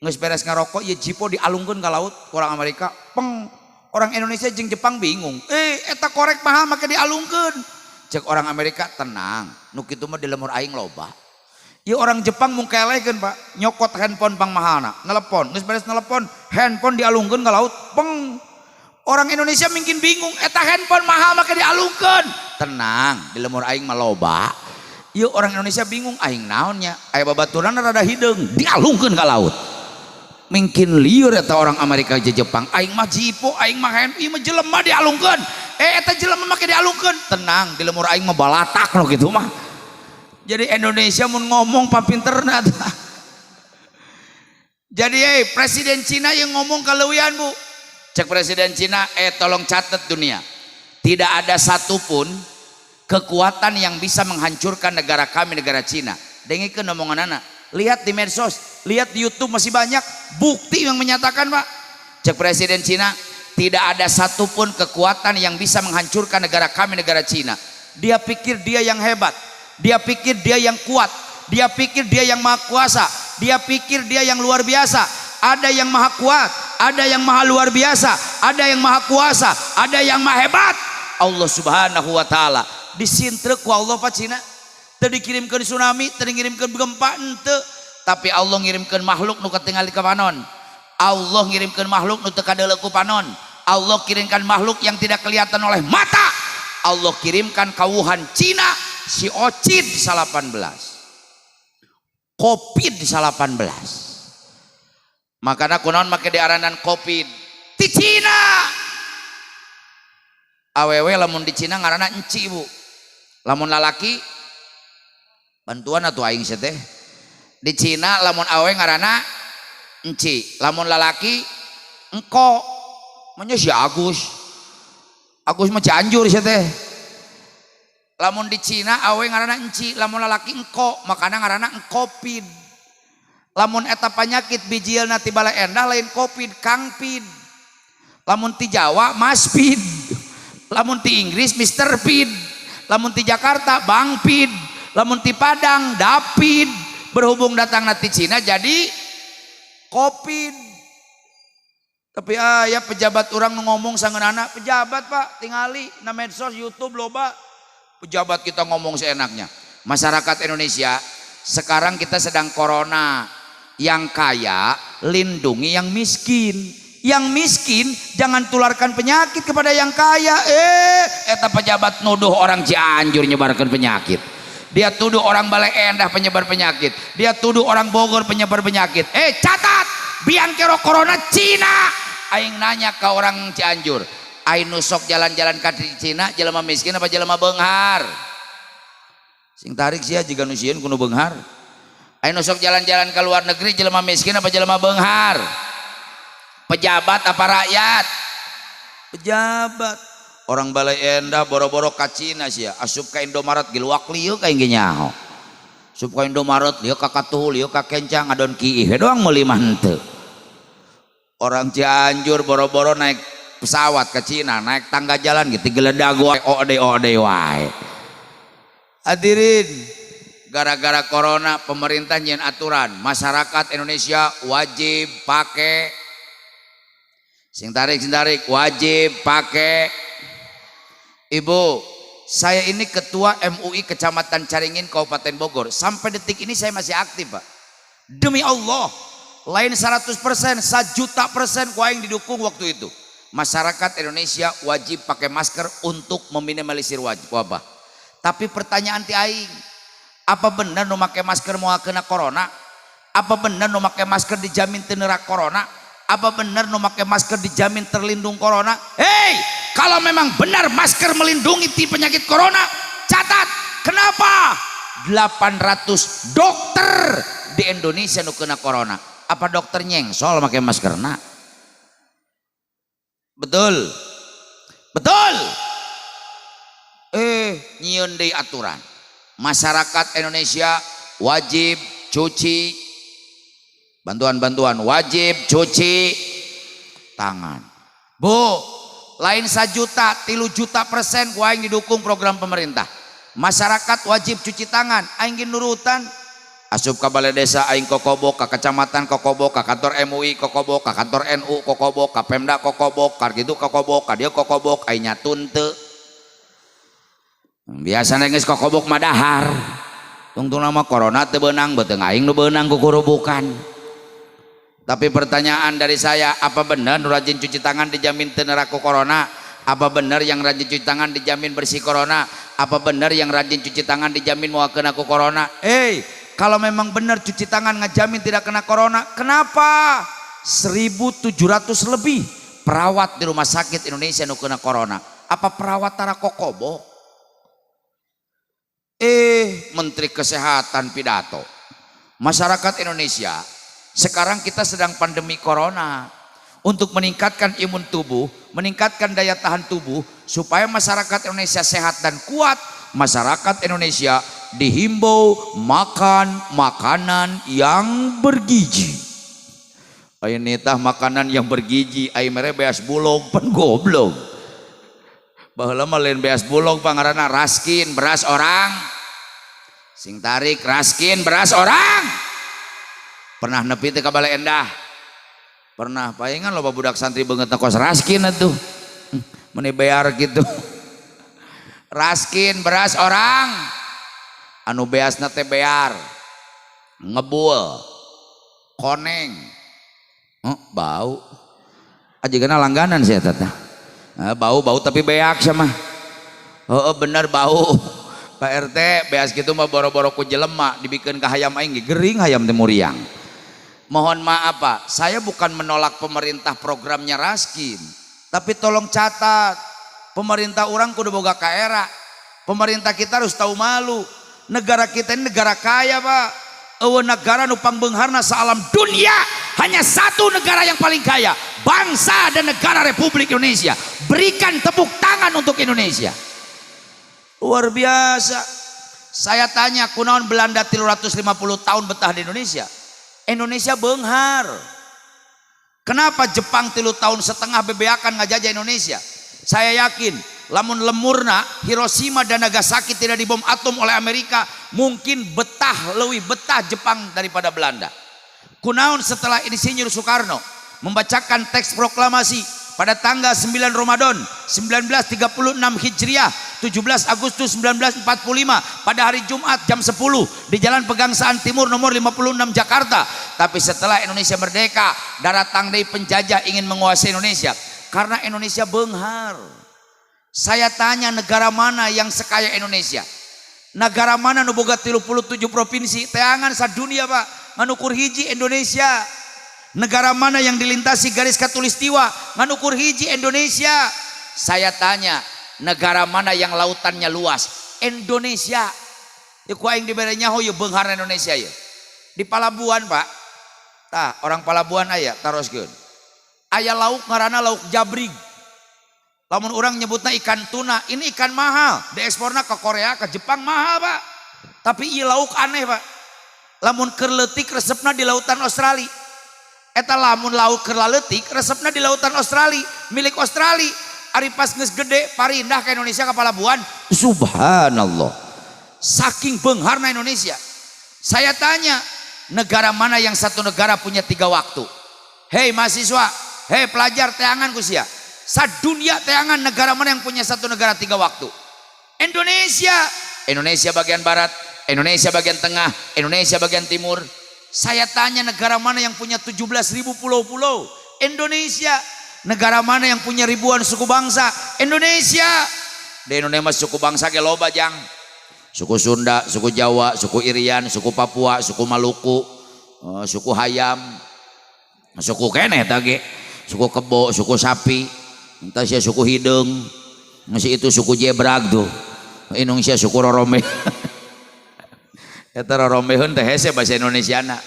S1: Geus beres ngarokok, ya Zippo dialungkeun ke laut orang Amerika, peng. Orang Indonesia jeung Jepang bingung. Eh, eta korek mahal make dialungkeun. Cek orang Amerika, tenang, nu kitu mah di lemur aing loba. Ya orang Jepang mung kelehkeun, Pak, nyokot handphone pang mahalna, nelepon, geus beres nelepon, handphone dialungkeun ke laut, peng. Orang Indonesia mungkin bingung, eta handphone mahal make dialungkeun. Tenang, di lemur aing mah loba. Ya orang Indonesia bingung, aing naonnya? Aya babaturan rada hideung, dialungkeun ke laut. Mungkin liur eta orang Amerika jeung Jepang, aing mah Zippo, aing mah hand, ieu mah jelema dialungkeun. Eh, eta jelema make dialungkeun. Tenang, di lemur aing mah balatak nu kitu mah. Jadi Indonesia mun ngomong papinterna. Jadi Presiden Cina yang ngomong kaleuwihan, Bu. Cek Presiden Cina, eh, tolong catat dunia. Tidak ada satupun kekuatan yang bisa menghancurkan negara kami, negara Cina. Dengekeun omongan anak. Lihat di medsos, lihat di YouTube, masih banyak bukti yang menyatakan, Pak. Cek Presiden Cina, tidak ada satupun kekuatan yang bisa menghancurkan negara kami, negara Cina. Dia pikir dia yang hebat, dia pikir dia yang kuat, dia pikir dia yang maha kuasa, dia pikir dia yang luar biasa. Ada yang maha kuat, ada yang maha luar biasa, ada yang maha kuasa, ada yang maha hebat. Allah Subhanahu wa Ta'ala. Disintrek ku Allah, Pak, Cina. Teu dikirimkeun tsunami, teu dikirimkeun gempa henteu, tapi Allah ngirimkeun makhluk nu katingali ka panon. Allah ngirimkeun makhluk nu teu kadeuleu ku panon. Allah kirimkan makhluk yang tidak kelihatan oleh mata. Allah kirimkan ka Wuhan, Cina, si Ocid 18. Covid 19. Makanya kunaon make diaranan Covid? Di Cina. Awewe lamun di Cina ngaranna enci, Bu. Lamun lalaki bantuan atau aing teh. Di Cina lamun awewe ngaranna enci, lamun lalaki engko. Manya si Agus. Agus mah Cianjur sia teh. Lamun di Cina awewe ngaranna enci, lamun lalaki engko, makana ngaranna engkopid. Lamun eta penyakit bijilna ti Baleendah lain Covid, Kangpid. Lamun ti Jawa Maspid. Lamun ti Inggris Mr. Pid. Lamun ti Jakarta Bang Pid. Lamun ti Padang David. Berhubung datang ti Cina jadi Covid. Tapi ah ya pejabat orang ngomong sangeunana, pejabat, Pak, tingali na medsos, YouTube loba pejabat kita ngomong seenaknya. Masyarakat Indonesia, sekarang kita sedang corona. Yang kaya lindungi yang miskin. Yang miskin jangan tularkan penyakit kepada yang kaya. Eh, eta pejabat nuduh orang Cianjur nyebarkan penyakit. Dia tuduh orang Baleendah penyebar penyakit. Dia tuduh orang Bogor penyebar penyakit. Eh, catat, biang kerok corona Cina. Aing nanya ke orang Cianjur, aing nu sok jalan-jalan ka Cina jelema miskin apa jelema beunghar? Sing tarik sia jiga nu sieun ku nu beunghar. Aing nu sok jalan-jalan ke luar negeri jelema miskin apa jelema beunghar? Pejabat apa rakyat? Pejabat. Orang Baleendah boro-boro ka Cina sia, asup ka Indomaret giluak lieu ka aing ge nyaho. Asup ka Indomaret lieu ka katuhu, lieu ka kencang, ngadon kiih doang meuli mah henteu. Orang Cianjur boro-boro naik pesawat ke Cina, naik tangga jalan gitu geledag wae, ode ode wae. Hadirin, gara-gara corona pemerintah nyieun aturan, masyarakat Indonesia wajib pakai, sing tarik, sing tarik, wajib pakai. Ibu, saya ini ketua MUI Kecamatan Caringin, Kabupaten Bogor. Sampai detik ini saya masih aktif, Pak. Demi Allah, lain 100%, 1 juta persen ku aing didukung waktu itu. Masyarakat Indonesia wajib pakai masker untuk meminimalisir wabah. Tapi pertanyaan ti aing, apa benar nu make masker moal kena corona? Apa benar nu make masker dijamin teu corona? Apa benar nu make masker dijamin terlindung corona? Hei, kalau memang benar masker melindungi ti penyakit corona, catat, kenapa 800 dokter di Indonesia nu kena corona? Apa dokter nyengsol pakai masker nak? Betul. Betul. Eh, nyieun deui aturan. Masyarakat Indonesia wajib cuci, bantuan-bantuan, wajib cuci tangan. Bu, lain 1 juta, 3 juta persen ku aing didukung program pemerintah. Masyarakat wajib cuci tangan, aing nurutan. Asup ka balai desa aing kokobok, ka kecamatan kokobok, ka kantor MUI kokobok, ka kantor NU kokobok, ka Pemda kokobok, ka kitu kokobok, ka dieu kokobok, aing nyatun teu. Biasana geus kokobok mah dahar. Tungtung nama corona teu beunang, beuteung aing nu beunang kukurubukan. Tapi pertanyaan dari saya, apa benar nu rajin cuci tangan dijamin teu ku corona? Apa benar yang rajin cuci tangan dijamin bersih corona? Apa benar yang rajin cuci tangan dijamin moal kena ku corona? Eh, kalau memang benar cuci tangan ngejamin tidak kena corona, kenapa 1700 lebih perawat di rumah sakit Indonesia nu kena corona? Apa perawat tara kokobok? Eh, Menteri Kesehatan pidato. Masyarakat Indonesia, sekarang kita sedang pandemi corona. Untuk meningkatkan imun tubuh, meningkatkan daya tahan tubuh, supaya masyarakat Indonesia sehat dan kuat, masyarakat Indonesia dihimbau makan makanan yang bergizi. Ayo nitah makanan yang bergizi, ayo mere beas bulog, pan goblok. Baheula mah lain beas bulog pangaranna, raskin beras orang. Sing tarik, raskin beras orang. Pernah nepi teh ka Baleendah? Pernah, palingan loba budak santri beungeut kos raskin atuh. Meni bear gitu. Raskin beras orang. Anu beasna teh bear. Ngebul. Koneng. Oh, bau. Ajigana langganan sih eta teh. Bau-bau tapi beak sama. Oh, bener bau. Pak RT, beas gitu mah boro-boro ku jelema, dibikeun ka hayam aing ge gering, hayam teh muriang. Mohon maaf, Pak, saya bukan menolak pemerintah programnya raskin. Tapi tolong catat, pemerintah urang kudu boga kaera. Pemerintah kita harus tahu malu. Negara kita ini negara kaya, Pak. Euweuh negara nu pangbeungharna saalam dunia, hanya satu negara yang paling kaya, bangsa dan negara Republik Indonesia. Berikan tepuk tangan untuk Indonesia. Luar biasa. Saya tanya, kunaon Belanda 350 tahun betah di Indonesia? Indonesia beunghar. Kenapa Jepang 3 tahun setengah bebeakan ngajajah Indonesia? Saya yakin lamun lemurna Hiroshima dan Nagasaki tidak dibom atom oleh Amerika, mungkin betah, lebih betah Jepang daripada Belanda. Kunaon setelah Insinyur Soekarno membacakan teks proklamasi pada tanggal 9 Ramadan 1936 Hijriah, 17 Agustus 1945 pada hari Jumat jam 10 di Jalan Pegangsaan Timur nomor 56 Jakarta. Tapi setelah Indonesia merdeka, datang dari penjajah ingin menguasai Indonesia karena Indonesia beunghar. Saya tanya, negara mana yang sekaya Indonesia? Negara mana nu boga 37 provinsi? Teangan sadunia, Pak, ngan ukur hiji, Indonesia. Negara mana yang dilintasi garis khatulistiwa? Ngan ukur hiji, Indonesia. Saya tanya, negara mana yang lautannya luas? Indonesia. Ya, ku aing dibere nyaho ye beungharna Indonesia ye. Di Palabuhan, Pak. Tah, orang Palabuhan aya, taroskeun. Aya lauk ngaranna lauk jabrig. Lamun orang nyebutna ikan tuna, ini ikan mahal, dieksporna ke Korea, ke Jepang mahal, Pak. Tapi ieu lauk aneh, Pak. Lamun keur leutik resepna di lautan Australia. Eta lamun lauk keur leutik resepna di lautan Australia, milik Australia. Ari pas geus gede parindah ke Indonesia, ke Palabuhan. Subhanallah. Saking beungharna Indonesia. Saya tanya, negara mana yang satu negara punya tiga waktu? Hei mahasiswa, hei pelajar, teangan ku sia. Sadunia teangan, negara mana yang punya satu negara tiga waktu? Indonesia. Indonesia bagian barat, Indonesia bagian tengah, Indonesia bagian timur. Saya tanya, negara mana yang punya 17 ribu pulau-pulau? Indonesia. Negara mana yang punya ribuan suku bangsa? Indonesia. Di Indonesia mah suku bangsa ge loba, jang. Suku Sunda, suku Jawa, suku Irian, suku Papua, suku Maluku, suku Hayam, suku keneh ge, suku kebo, suku sapi, entah sia suku hideung, masih itu suku jebrag tuh. Indonesia suku rorombe. Eta rorombeheun teh hese bahasa Indonesiana.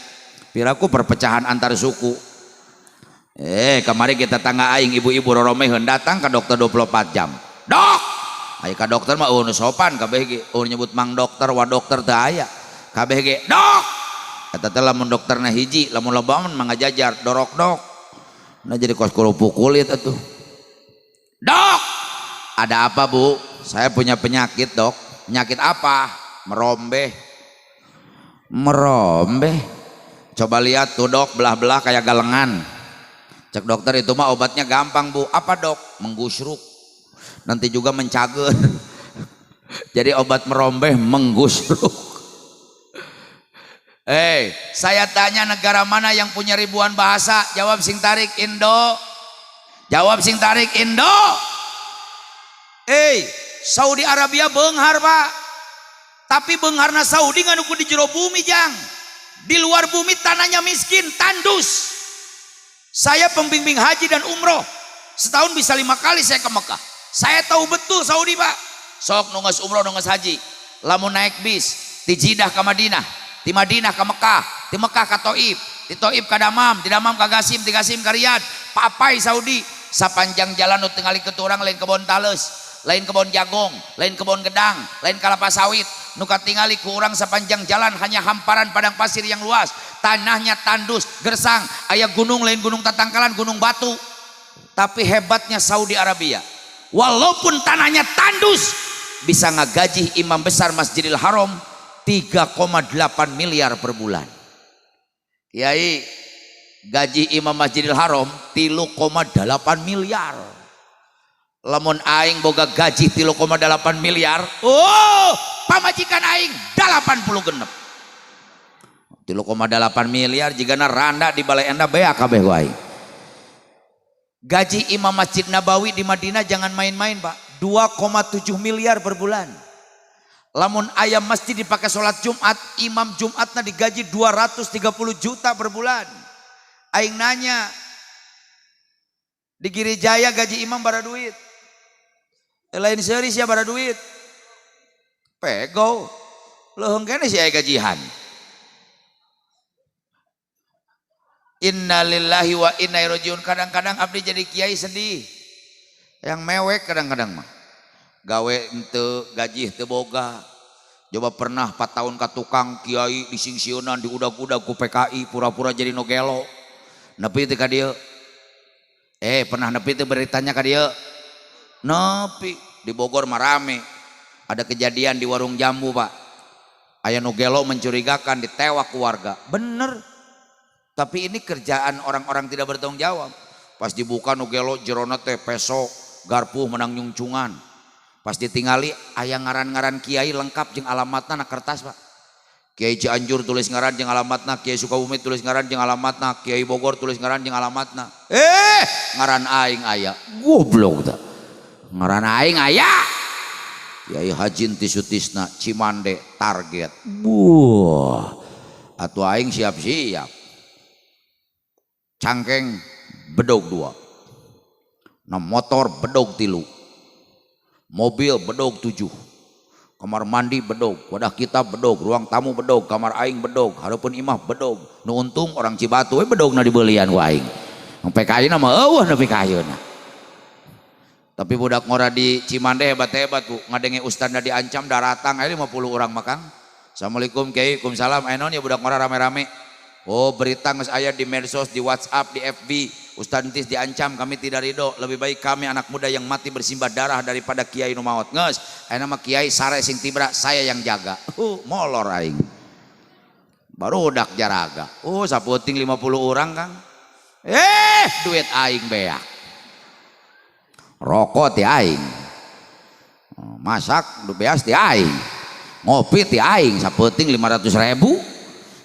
S1: Piraku perpecahan antar suku. Kemarin kita tangga aing ibu-ibu rorombeheun datang ke dokter 24 jam. Dok! Ayo ka dokter mah euweuh sopan kabeh ge. Euweuh nyebut mang dokter, wa dokter teu aya. Kabeh ge, "Dok!" Eta teh lamun dokterna hiji, lamun loba mah ngajajar dorok dok. Nah, jadi kos kerupuk kulit atuh. Dok! Ada apa, Bu? Saya punya penyakit, Dok. Penyakit apa? Merombeh. Merombeh. Coba lihat tuh, Dok, belah-belah kayak galengan. Cek dokter, itu mah obatnya gampang, Bu. Apa, Dok? Menggusruk. Nanti juga mencager. Jadi obat merombeh menggusruk. Eh, saya tanya, negara mana yang punya ribuan bahasa? Jawab sing tarik, Indo. Jawab sing tarik, Indo. Eh, Saudi Arabia beunghar, Pak. Tapi beungharna Saudi ngan ukur di jero bumi, jang. Di luar bumi tanahnya miskin, tandus. Saya pembimbing haji dan umroh. Setahun bisa 5 kali saya ke Mekah. Saya tahu betul Saudi, Pak. Sok nu geus umroh, nu geus haji. Lamun naik bis di Jidah ke Madinah, di Madinah ke Mekah, di Mekah ke Taif, di Taif ke Damam, di Damam ke Gasim, di Gasim ke Riyadh, papai Saudi. Sapanjang jalan nu tingali ke urang lain kebon tales, lain kebon jagung, lain kebon gedang, lain kelapa sawit. Nu katingali ku urang sepanjang jalan hanya hamparan padang pasir yang luas, tanahnya tandus, gersang, aya gunung lain gunung tatangkalan, gunung batu. Tapi hebatnya Saudi Arabia, walaupun tanahnya tandus, bisa ngagaji imam besar Masjidil Haram 3,8 miliar per bulan. Kiai, gaji imam Masjidil Haram 3,8 miliar. Lamun aing boga gaji 3,8 miliar, oh, pamajikan aing 80 genep. 3,8 miliar jigana randa di Baleendah beak kabeh aing. Gaji imam Masjid Nabawi di Madinah jangan main-main, Pak. 2,7 miliar per bulan. Lamun aya masjid dipakai sholat Jumat, imam Jumatna digaji 230 juta per bulan. Aing nanya, di Giri Jaya gaji imam bara duit? Lain seuris ya bara duit. Pego. Leuheung keneh si aya gajihan. Innalillahi wa inna ilaihi rajiun. Kadang-kadang abdi jadi kiai sedih. Yang mewek kadang-kadang mah. Gawe ente gaji teu boga. Coba pernah 4 tahun ka tukang kiai disingsieunan, diudag-udag ku PKI, pura-pura jadi nu gelo. Nepi teu ka dieu. Pernah nepi teu beritanya ka dieu? Nepi di Bogor mah rame. Ada kejadian di warung jambu, Pak. Aya nu gelo mencurigakan, ditewak ku warga. Bener. Tapi ini kerjaan orang-orang tidak bertanggung jawab. Pas dibuka nu gelo jerona teh peso, garpuh menang nyungcungan. Pas ditingali aya ngaran-ngaran kiai lengkap jeung alamatna na kertas, Pak. Kiai Cianjur tulis ngaran jeung alamatna, Kiai Sukabumi tulis ngaran jeung alamatna, Kiai Bogor tulis ngaran jeung alamatna. Ngaran aing aya. Goblok tah. Ngaran aing aya. Kiai Haji Tisutisna Cimande target. Buah. Atuh aing siap-siap. Cangkeng bedog dua. Nah, motor bedog tilu. Mobil bedog tujuh. Kamar mandi bedog, wadah kita bedog, ruang tamu bedog, kamar aing bedog, hareupeun imah bedog. Nu untung orang Cibatu we bedogna dibelian ku aing. PKI na mah euweuh nepi ka ayeuna. Tapi budak ngora di Cimande hebat-hebat, Bu. Ngadenge ustadna diancam daratang aya 50 orang makan. Assalamualaikum Kiai, waalaikumsalam. Aya naon ya budak ngora rame-rame? Oh, berita geus aya di medsos, di WhatsApp, di FB. Ustadz Entis diancam, kami tidak ridho. Lebih baik kami anak muda yang mati bersimbah darah daripada kiai nu maot. Geus, aya nama kiai sare sing tibra, saya yang jaga. Molor aing. Barudak jaraga. Oh, saputing 50 orang, Kang. Eh, duit aing beak. Rokok ti aing. Masak du beas ti aing. Ngopi ti aing saputing 500 ribu.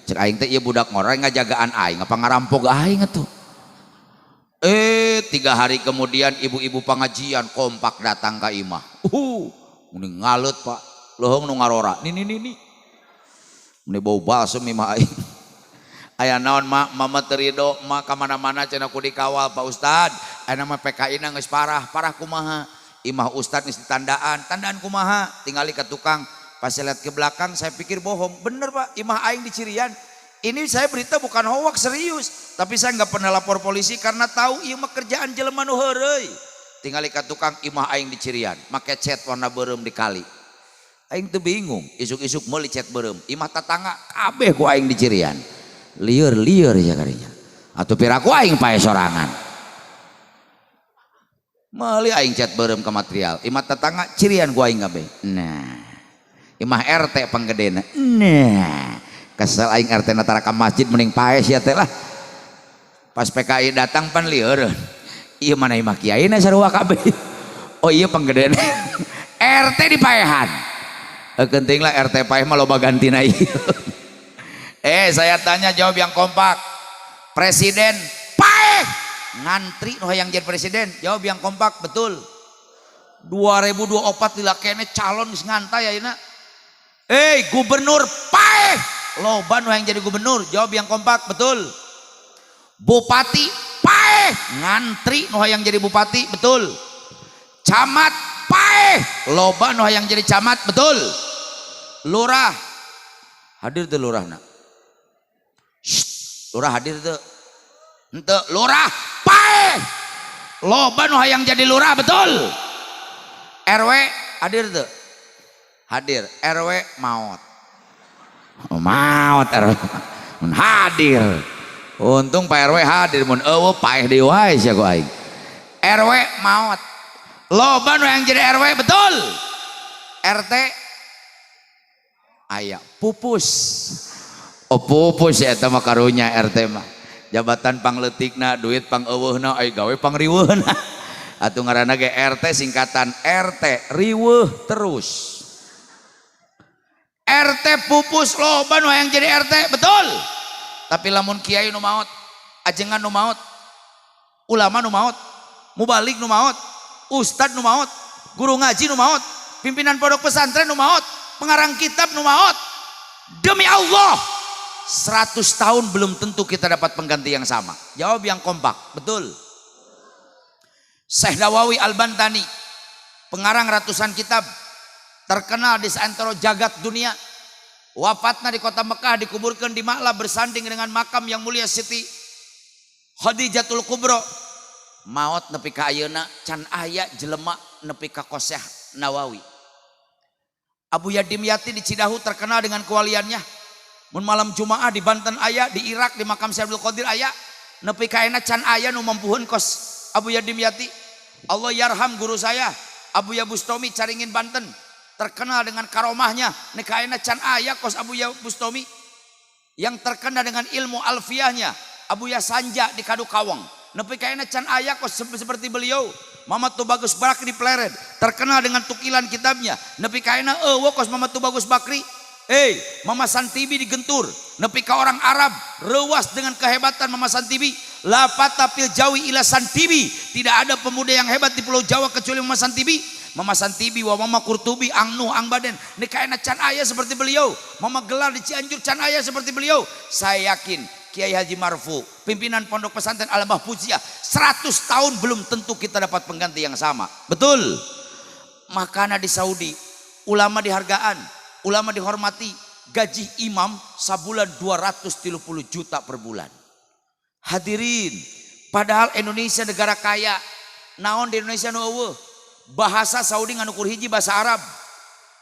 S1: Cek aing teh ieu budak ngora ngajagaan aing apa ngarampok aing atuh. Eh, 3 hari kemudian ibu-ibu pengajian kompak datang ke imah. Meni ngalet, Pak. Leuheung nu ngarora. Nini nini. Meni bau balsem imah aing. Aya naon, Mak? Mama teu rido, Mak, ka mana-mana cenah ku dikawal Pak Ustad. Aya mah PKI na geus parah. Parah kumaha? Imah Ustad geus ditandaan. Tandaan kumaha? Tingali ke tukang. Pas saya lihat ke belakang saya pikir bohong. Bener, Pak, imah aing di Cirian. Ini saya berita bukan hoax, serius. Tapi saya nggak pernah lapor polisi karena tahu ieu mah kerjaan jelema nu heureuy. Tingali ka tukang, imah aing di Cirian, make cat warna beureum di kali. Aing tuh bingung, isuk-isuk meuli cat beureum. Imah tatangga kabeh ku aing di Cirian. Lieur-lieur ya karinya. Atuh piraku aing pae sorangan. Meuli aing cat beureum ke material. Imah tetangga cirian ku aing kabeh. Nah. Imah RT panggedena. Nah. Kesel aing, RT na tara ka masjid, mending pae sia teh lah. Pas PKI datang pan lieur. Ieu mana imah kiai na sarua kabeh. Oh iya, panggedena. RT di paehan. Penting lah RT paeh mah loba gantina ieu. Eh, saya tanya, jawab yang kompak. Presiden paeh, ngantri nu hayang jadi presiden. Jawab yang kompak, betul. 2024 lila kene calon geus ngantai ayeuna. Eh, gubernur paeh, loba nu hayang jadi gubernur. Jawab yang kompak, betul. Bupati paeh, ngantri nu hayang jadi bupati, betul. Camat paeh, loba nu hayang jadi camat, betul. Lurah hadir tuh, lurahna. Shh, lurah hadir tuh. Ente lurah paeh, loba nu hayang jadi lurah, betul. RW hadir tuh. Hadir, RW maot. Oh, maot RW. Mun hadir. Untung Pak RW hadir, mun euweuh paeh deui wae sia ku aing. RW maot. Loba nu yang jadi RW, betul. RT aya pupus. Oh, pupus ya, eta mah karunya RT mah. Jabatan pangleutikna, duit pangeuweuhna, ai gawe pangriweuhna. Atuh ngaranna ge RT, singkatan RT riweuh terus. RT pupus, loba nu yang jadi RT, betul. Tapi lamun kiai nu maot, ajengan nu maot, ulama nu maot, mubalig nu maot, ustad nu maot, guru ngaji nu maot, pimpinan pondok pesantren nu maot, pengarang kitab nu maot, demi Allah 100 tahun belum tentu kita dapat pengganti yang sama. Jawab yang kompak, betul. Syekh Nawawi Al-Bantani, pengarang ratusan kitab, terkenal di seantero jagat dunia. Wafatnya di kota Mekah, dikuburkan di Ma'la bersanding dengan makam yang mulia Siti Khadijatul Kubro. Maot nepi ka ayeuna can aya jelema nepi ka kos Syekh Nawawi. Abuya Dimyati di Cidahu terkenal dengan kewaliannya. Mun malam Jumaah di Banten aya, di Irak di makam Syekh Abdul Qadir aya. Nepi ka ayeuna can aya nu mampuheun kos Abuya Dimyati. Allah yarham guru saya, Abuya Bustomi Caringin Banten, terkenal dengan karomahnya. Nepi ka ayeuna can aya kos Abuya Bustomi. Yang terkenal dengan ilmu alfiahnya, Abuya Sanja di Kadukawang. Nepi ka ayeuna can aya kos seperti beliau. Mama Tubagus Bakri di Plered, terkenal dengan tukilan kitabnya. Nepi ka ayeuna euweuh kos Mama Tubagus Bakri. Eh, Mama Santibi di Gentur, nepi ka orang Arab rewas dengan kehebatan Mama Santibi. La fata fil jawi illa Santibi. Tidak ada pemuda yang hebat di Pulau Jawa kecuali Mama Santibi. Mama Santibi wa Mama Kurtubi, Ang Nuh, Ang Baden. Nepi ka ayeuna can aya seperti beliau. Mama Gelar di Cianjur can aya seperti beliau. Saya yakin Kiai Haji Marfu, pimpinan Pondok Pesantren Al Mahfuziyah, 100 tahun belum tentu kita dapat pengganti yang sama. Betul. Makanya di Saudi ulama dihargaan, ulama dihormati, gaji imam sabulan 230 juta per bulan. Hadirin, padahal Indonesia negara kaya, naon di Indonesia nu euweuh? Bahasa Saudi ngan ukur hiji, bahasa Arab.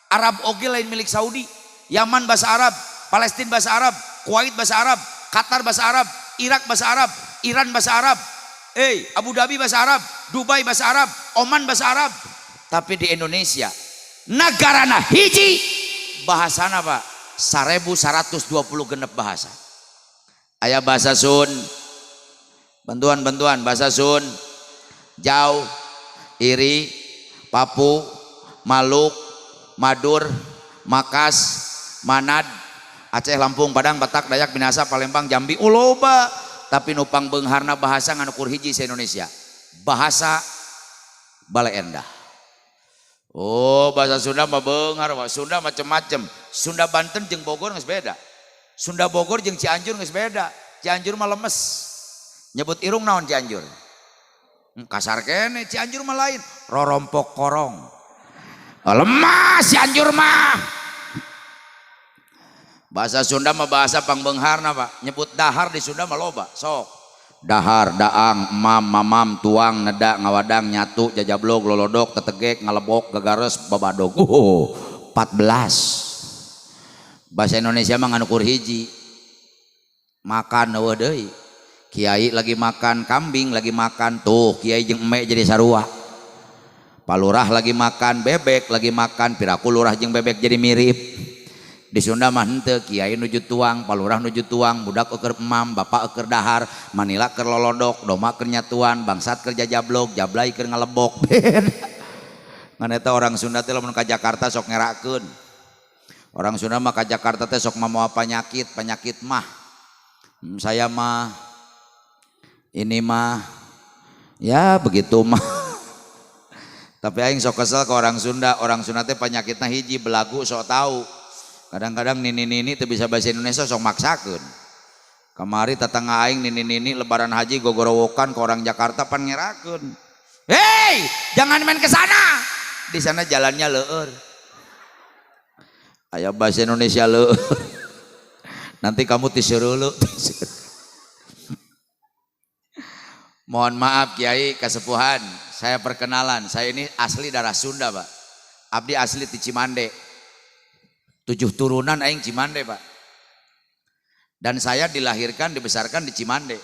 S1: Arab oge lain milik Saudi. Yaman bahasa Arab, Palestina bahasa Arab, Kuwait bahasa Arab, Qatar bahasa Arab, Irak bahasa Arab, Iran bahasa Arab, Abu Dhabi bahasa Arab, Dubai bahasa Arab, Oman bahasa Arab. Tapi di Indonesia negarana hiji, bahasana, Pak, 1126 bahasa. Aya bahasa Sun, bantuan-bantuan bahasa Sun, Jau, Iri, Papu, Maluk, Madur, Makas, Manad, Aceh, Lampung, Padang, Batak, Dayak, Minahasa, Palembang, Jambi, oh loba. Tapi nu pangbeungharna bahasa ngan ukur hiji se Indonesia. Bahasa Baleendah. Oh, bahasa Sunda mah beunghar, Pak. Sunda macem-macem. Sunda Banten jeung Bogor geus beda. Sunda Bogor jeung Cianjur geus beda. Cianjur mah lemes. Nyebut irung naon Cianjur? Kasar kene, Cianjur mah lain. Rorompok korong. Oh, lemas Cianjur mah. Bahasa Sunda mah bahasa pangbeungharna, Pak. Nyebut dahar di Sunda mah loba. Sok. Dahar, daang, emam, mamam, tuang, neda, ngawadang, nyatu, jajablog, lolodok, tetegek, ngalebok, gagares, babadog. Oh, 14. Bahasa Indonesia mah ngan ukur hiji. Makan euweuh deui. Kiai lagi makan kambing, lagi makan tuh kiai jeung eme jadi sarua. Palurah lagi makan bebek, lagi makan piraku lurah jeung bebek jadi mirip. Di Sunda mah henteu, kiai nuju tuang, palurah nuju tuang, budak keur emam, bapak keur dahar, manila keur lolodok, doma keur nyatuan, bangsat keur jajablog, jablay keur ngalebok. Beda. Ngan eta orang Sunda teh lamun ka Jakarta sok ngerakeun. Orang Sunda mah ka Jakarta teh sok mawa penyakit, penyakit mah. Saya mah ini mah ya begitu mah. Tapi aing sok kesel ke orang Sunda teh penyakitna hiji, belagu sok tahu. Kadang-kadang nini-nini teu bisa bahasa Indonesia sok maksakeun. Kamari tetangga aing nini-nini lebaran haji gogorowokan ke orang Jakarta pan ngerakeun. Hei, jangan main ke sana. Di sana jalannya leur. Aya bahasa Indonesia leur. Nanti kamu tiseureuleuk. Mohon maaf Kiai Kasepuhan, saya perkenalan, saya ini asli darah Sunda, Pak. Abdi asli di Cimande. 7 turunan aing Cimande, Pak. Dan saya dilahirkan, dibesarkan di Cimande.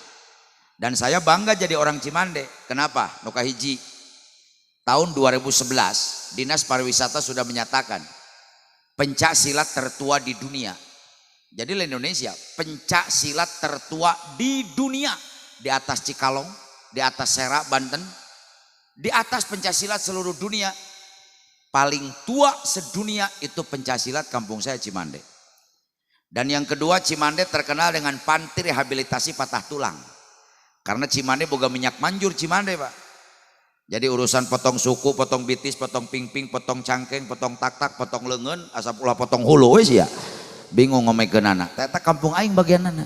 S1: Dan saya bangga jadi orang Cimande. Kenapa? Nu kahiji. Tahun 2011, Dinas Pariwisata sudah menyatakan pencak silat tertua di dunia. Jadi Indonesia, pencak silat tertua di dunia. Di atas Cikalong, di atas Serak, Banten, di atas pencak silat seluruh dunia. Paling tua sedunia itu pencak silat kampung saya Cimande. Dan yang kedua, Cimande terkenal dengan panti rehabilitasi patah tulang. Karena Cimande boga minyak manjur Cimande, Pak. Jadi urusan potong suku, potong bitis, potong pingping, potong cangkeng, potong tak-tak, potong lengan, asap ulah potong hulu wis ya. Bingung ngomekeunana. Eta kampung aing bagianana.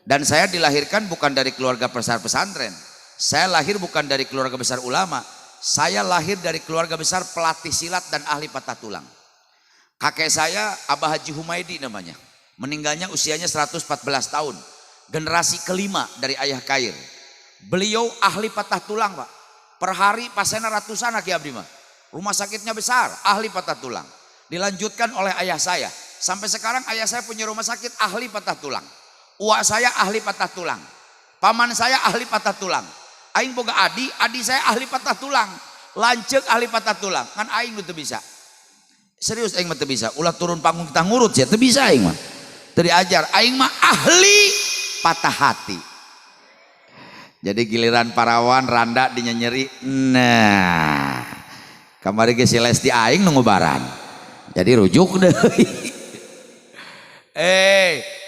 S1: Dan saya dilahirkan bukan dari keluarga besar pesantren. Saya lahir bukan dari keluarga besar ulama. Saya lahir dari keluarga besar pelatih silat dan ahli patah tulang. Kakek saya Abah Haji Humaidi namanya. Meninggalnya usianya 114 tahun. Generasi kelima dari ayah Kair. Beliau ahli patah tulang, Pak. Per hari pasiennya ratusan aki abdi mah. Rumah sakitnya besar, ahli patah tulang. Dilanjutkan oleh ayah saya. Sampai sekarang ayah saya punya rumah sakit ahli patah tulang. Uak saya ahli patah tulang. Paman saya ahli patah tulang. Aing boga adi, adi saya ahli patah tulang. Lanceuk ahli patah tulang. Kan aing nu teu bisa. Serius aing mah teu bisa. Ulah turun panggung kita ngurut ya, teu bisa aing mah. Teu diajar, aing mah ahli patah hati. Jadi giliran parawan randa dinyenyeri, nah kamari ge si Lesti aing nu ngubaran. Jadi rujuk deh.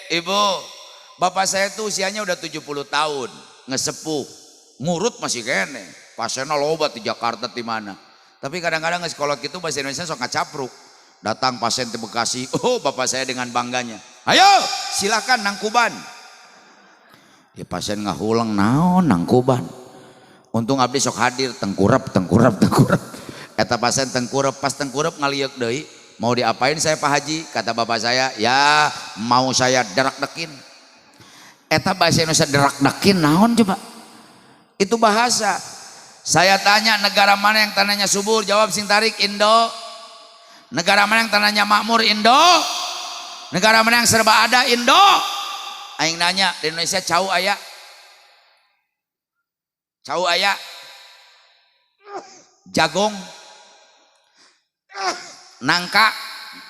S1: Ibu, bapak saya tuh usianya udah 70 tahun, ngesepuh, ngurut masih kene. Pasienna loba di Jakarta di mana. Tapi kadang-kadang nge sekolah gitu bahasa Indonesia sok ngacapruk. Datang pasien di Bekasi, oh bapak saya dengan bangganya, ayo silakan nangkuban. Ya pasien ngahulang naon nangkuban. Untung abdi sok hadir, tengkurap, tengkurap, tengkurap. Eta pasien tengkurap, pas tengkurap ngalieuk deui. "Mau diapain saya, Pak Haji?" Kata bapak saya, "Ya mau saya derak-dekin." Eta bahasa Indonesia derak-dekin naon coba? Itu bahasa. Saya tanya, negara mana yang tanahnya subur? Jawab sing tarik. Indo. Negara mana yang tanahnya makmur? Indo. Negara mana yang serba ada? Indo. Aing nanya, di Indonesia cau aya? Cau aya? Jagong? Nangka?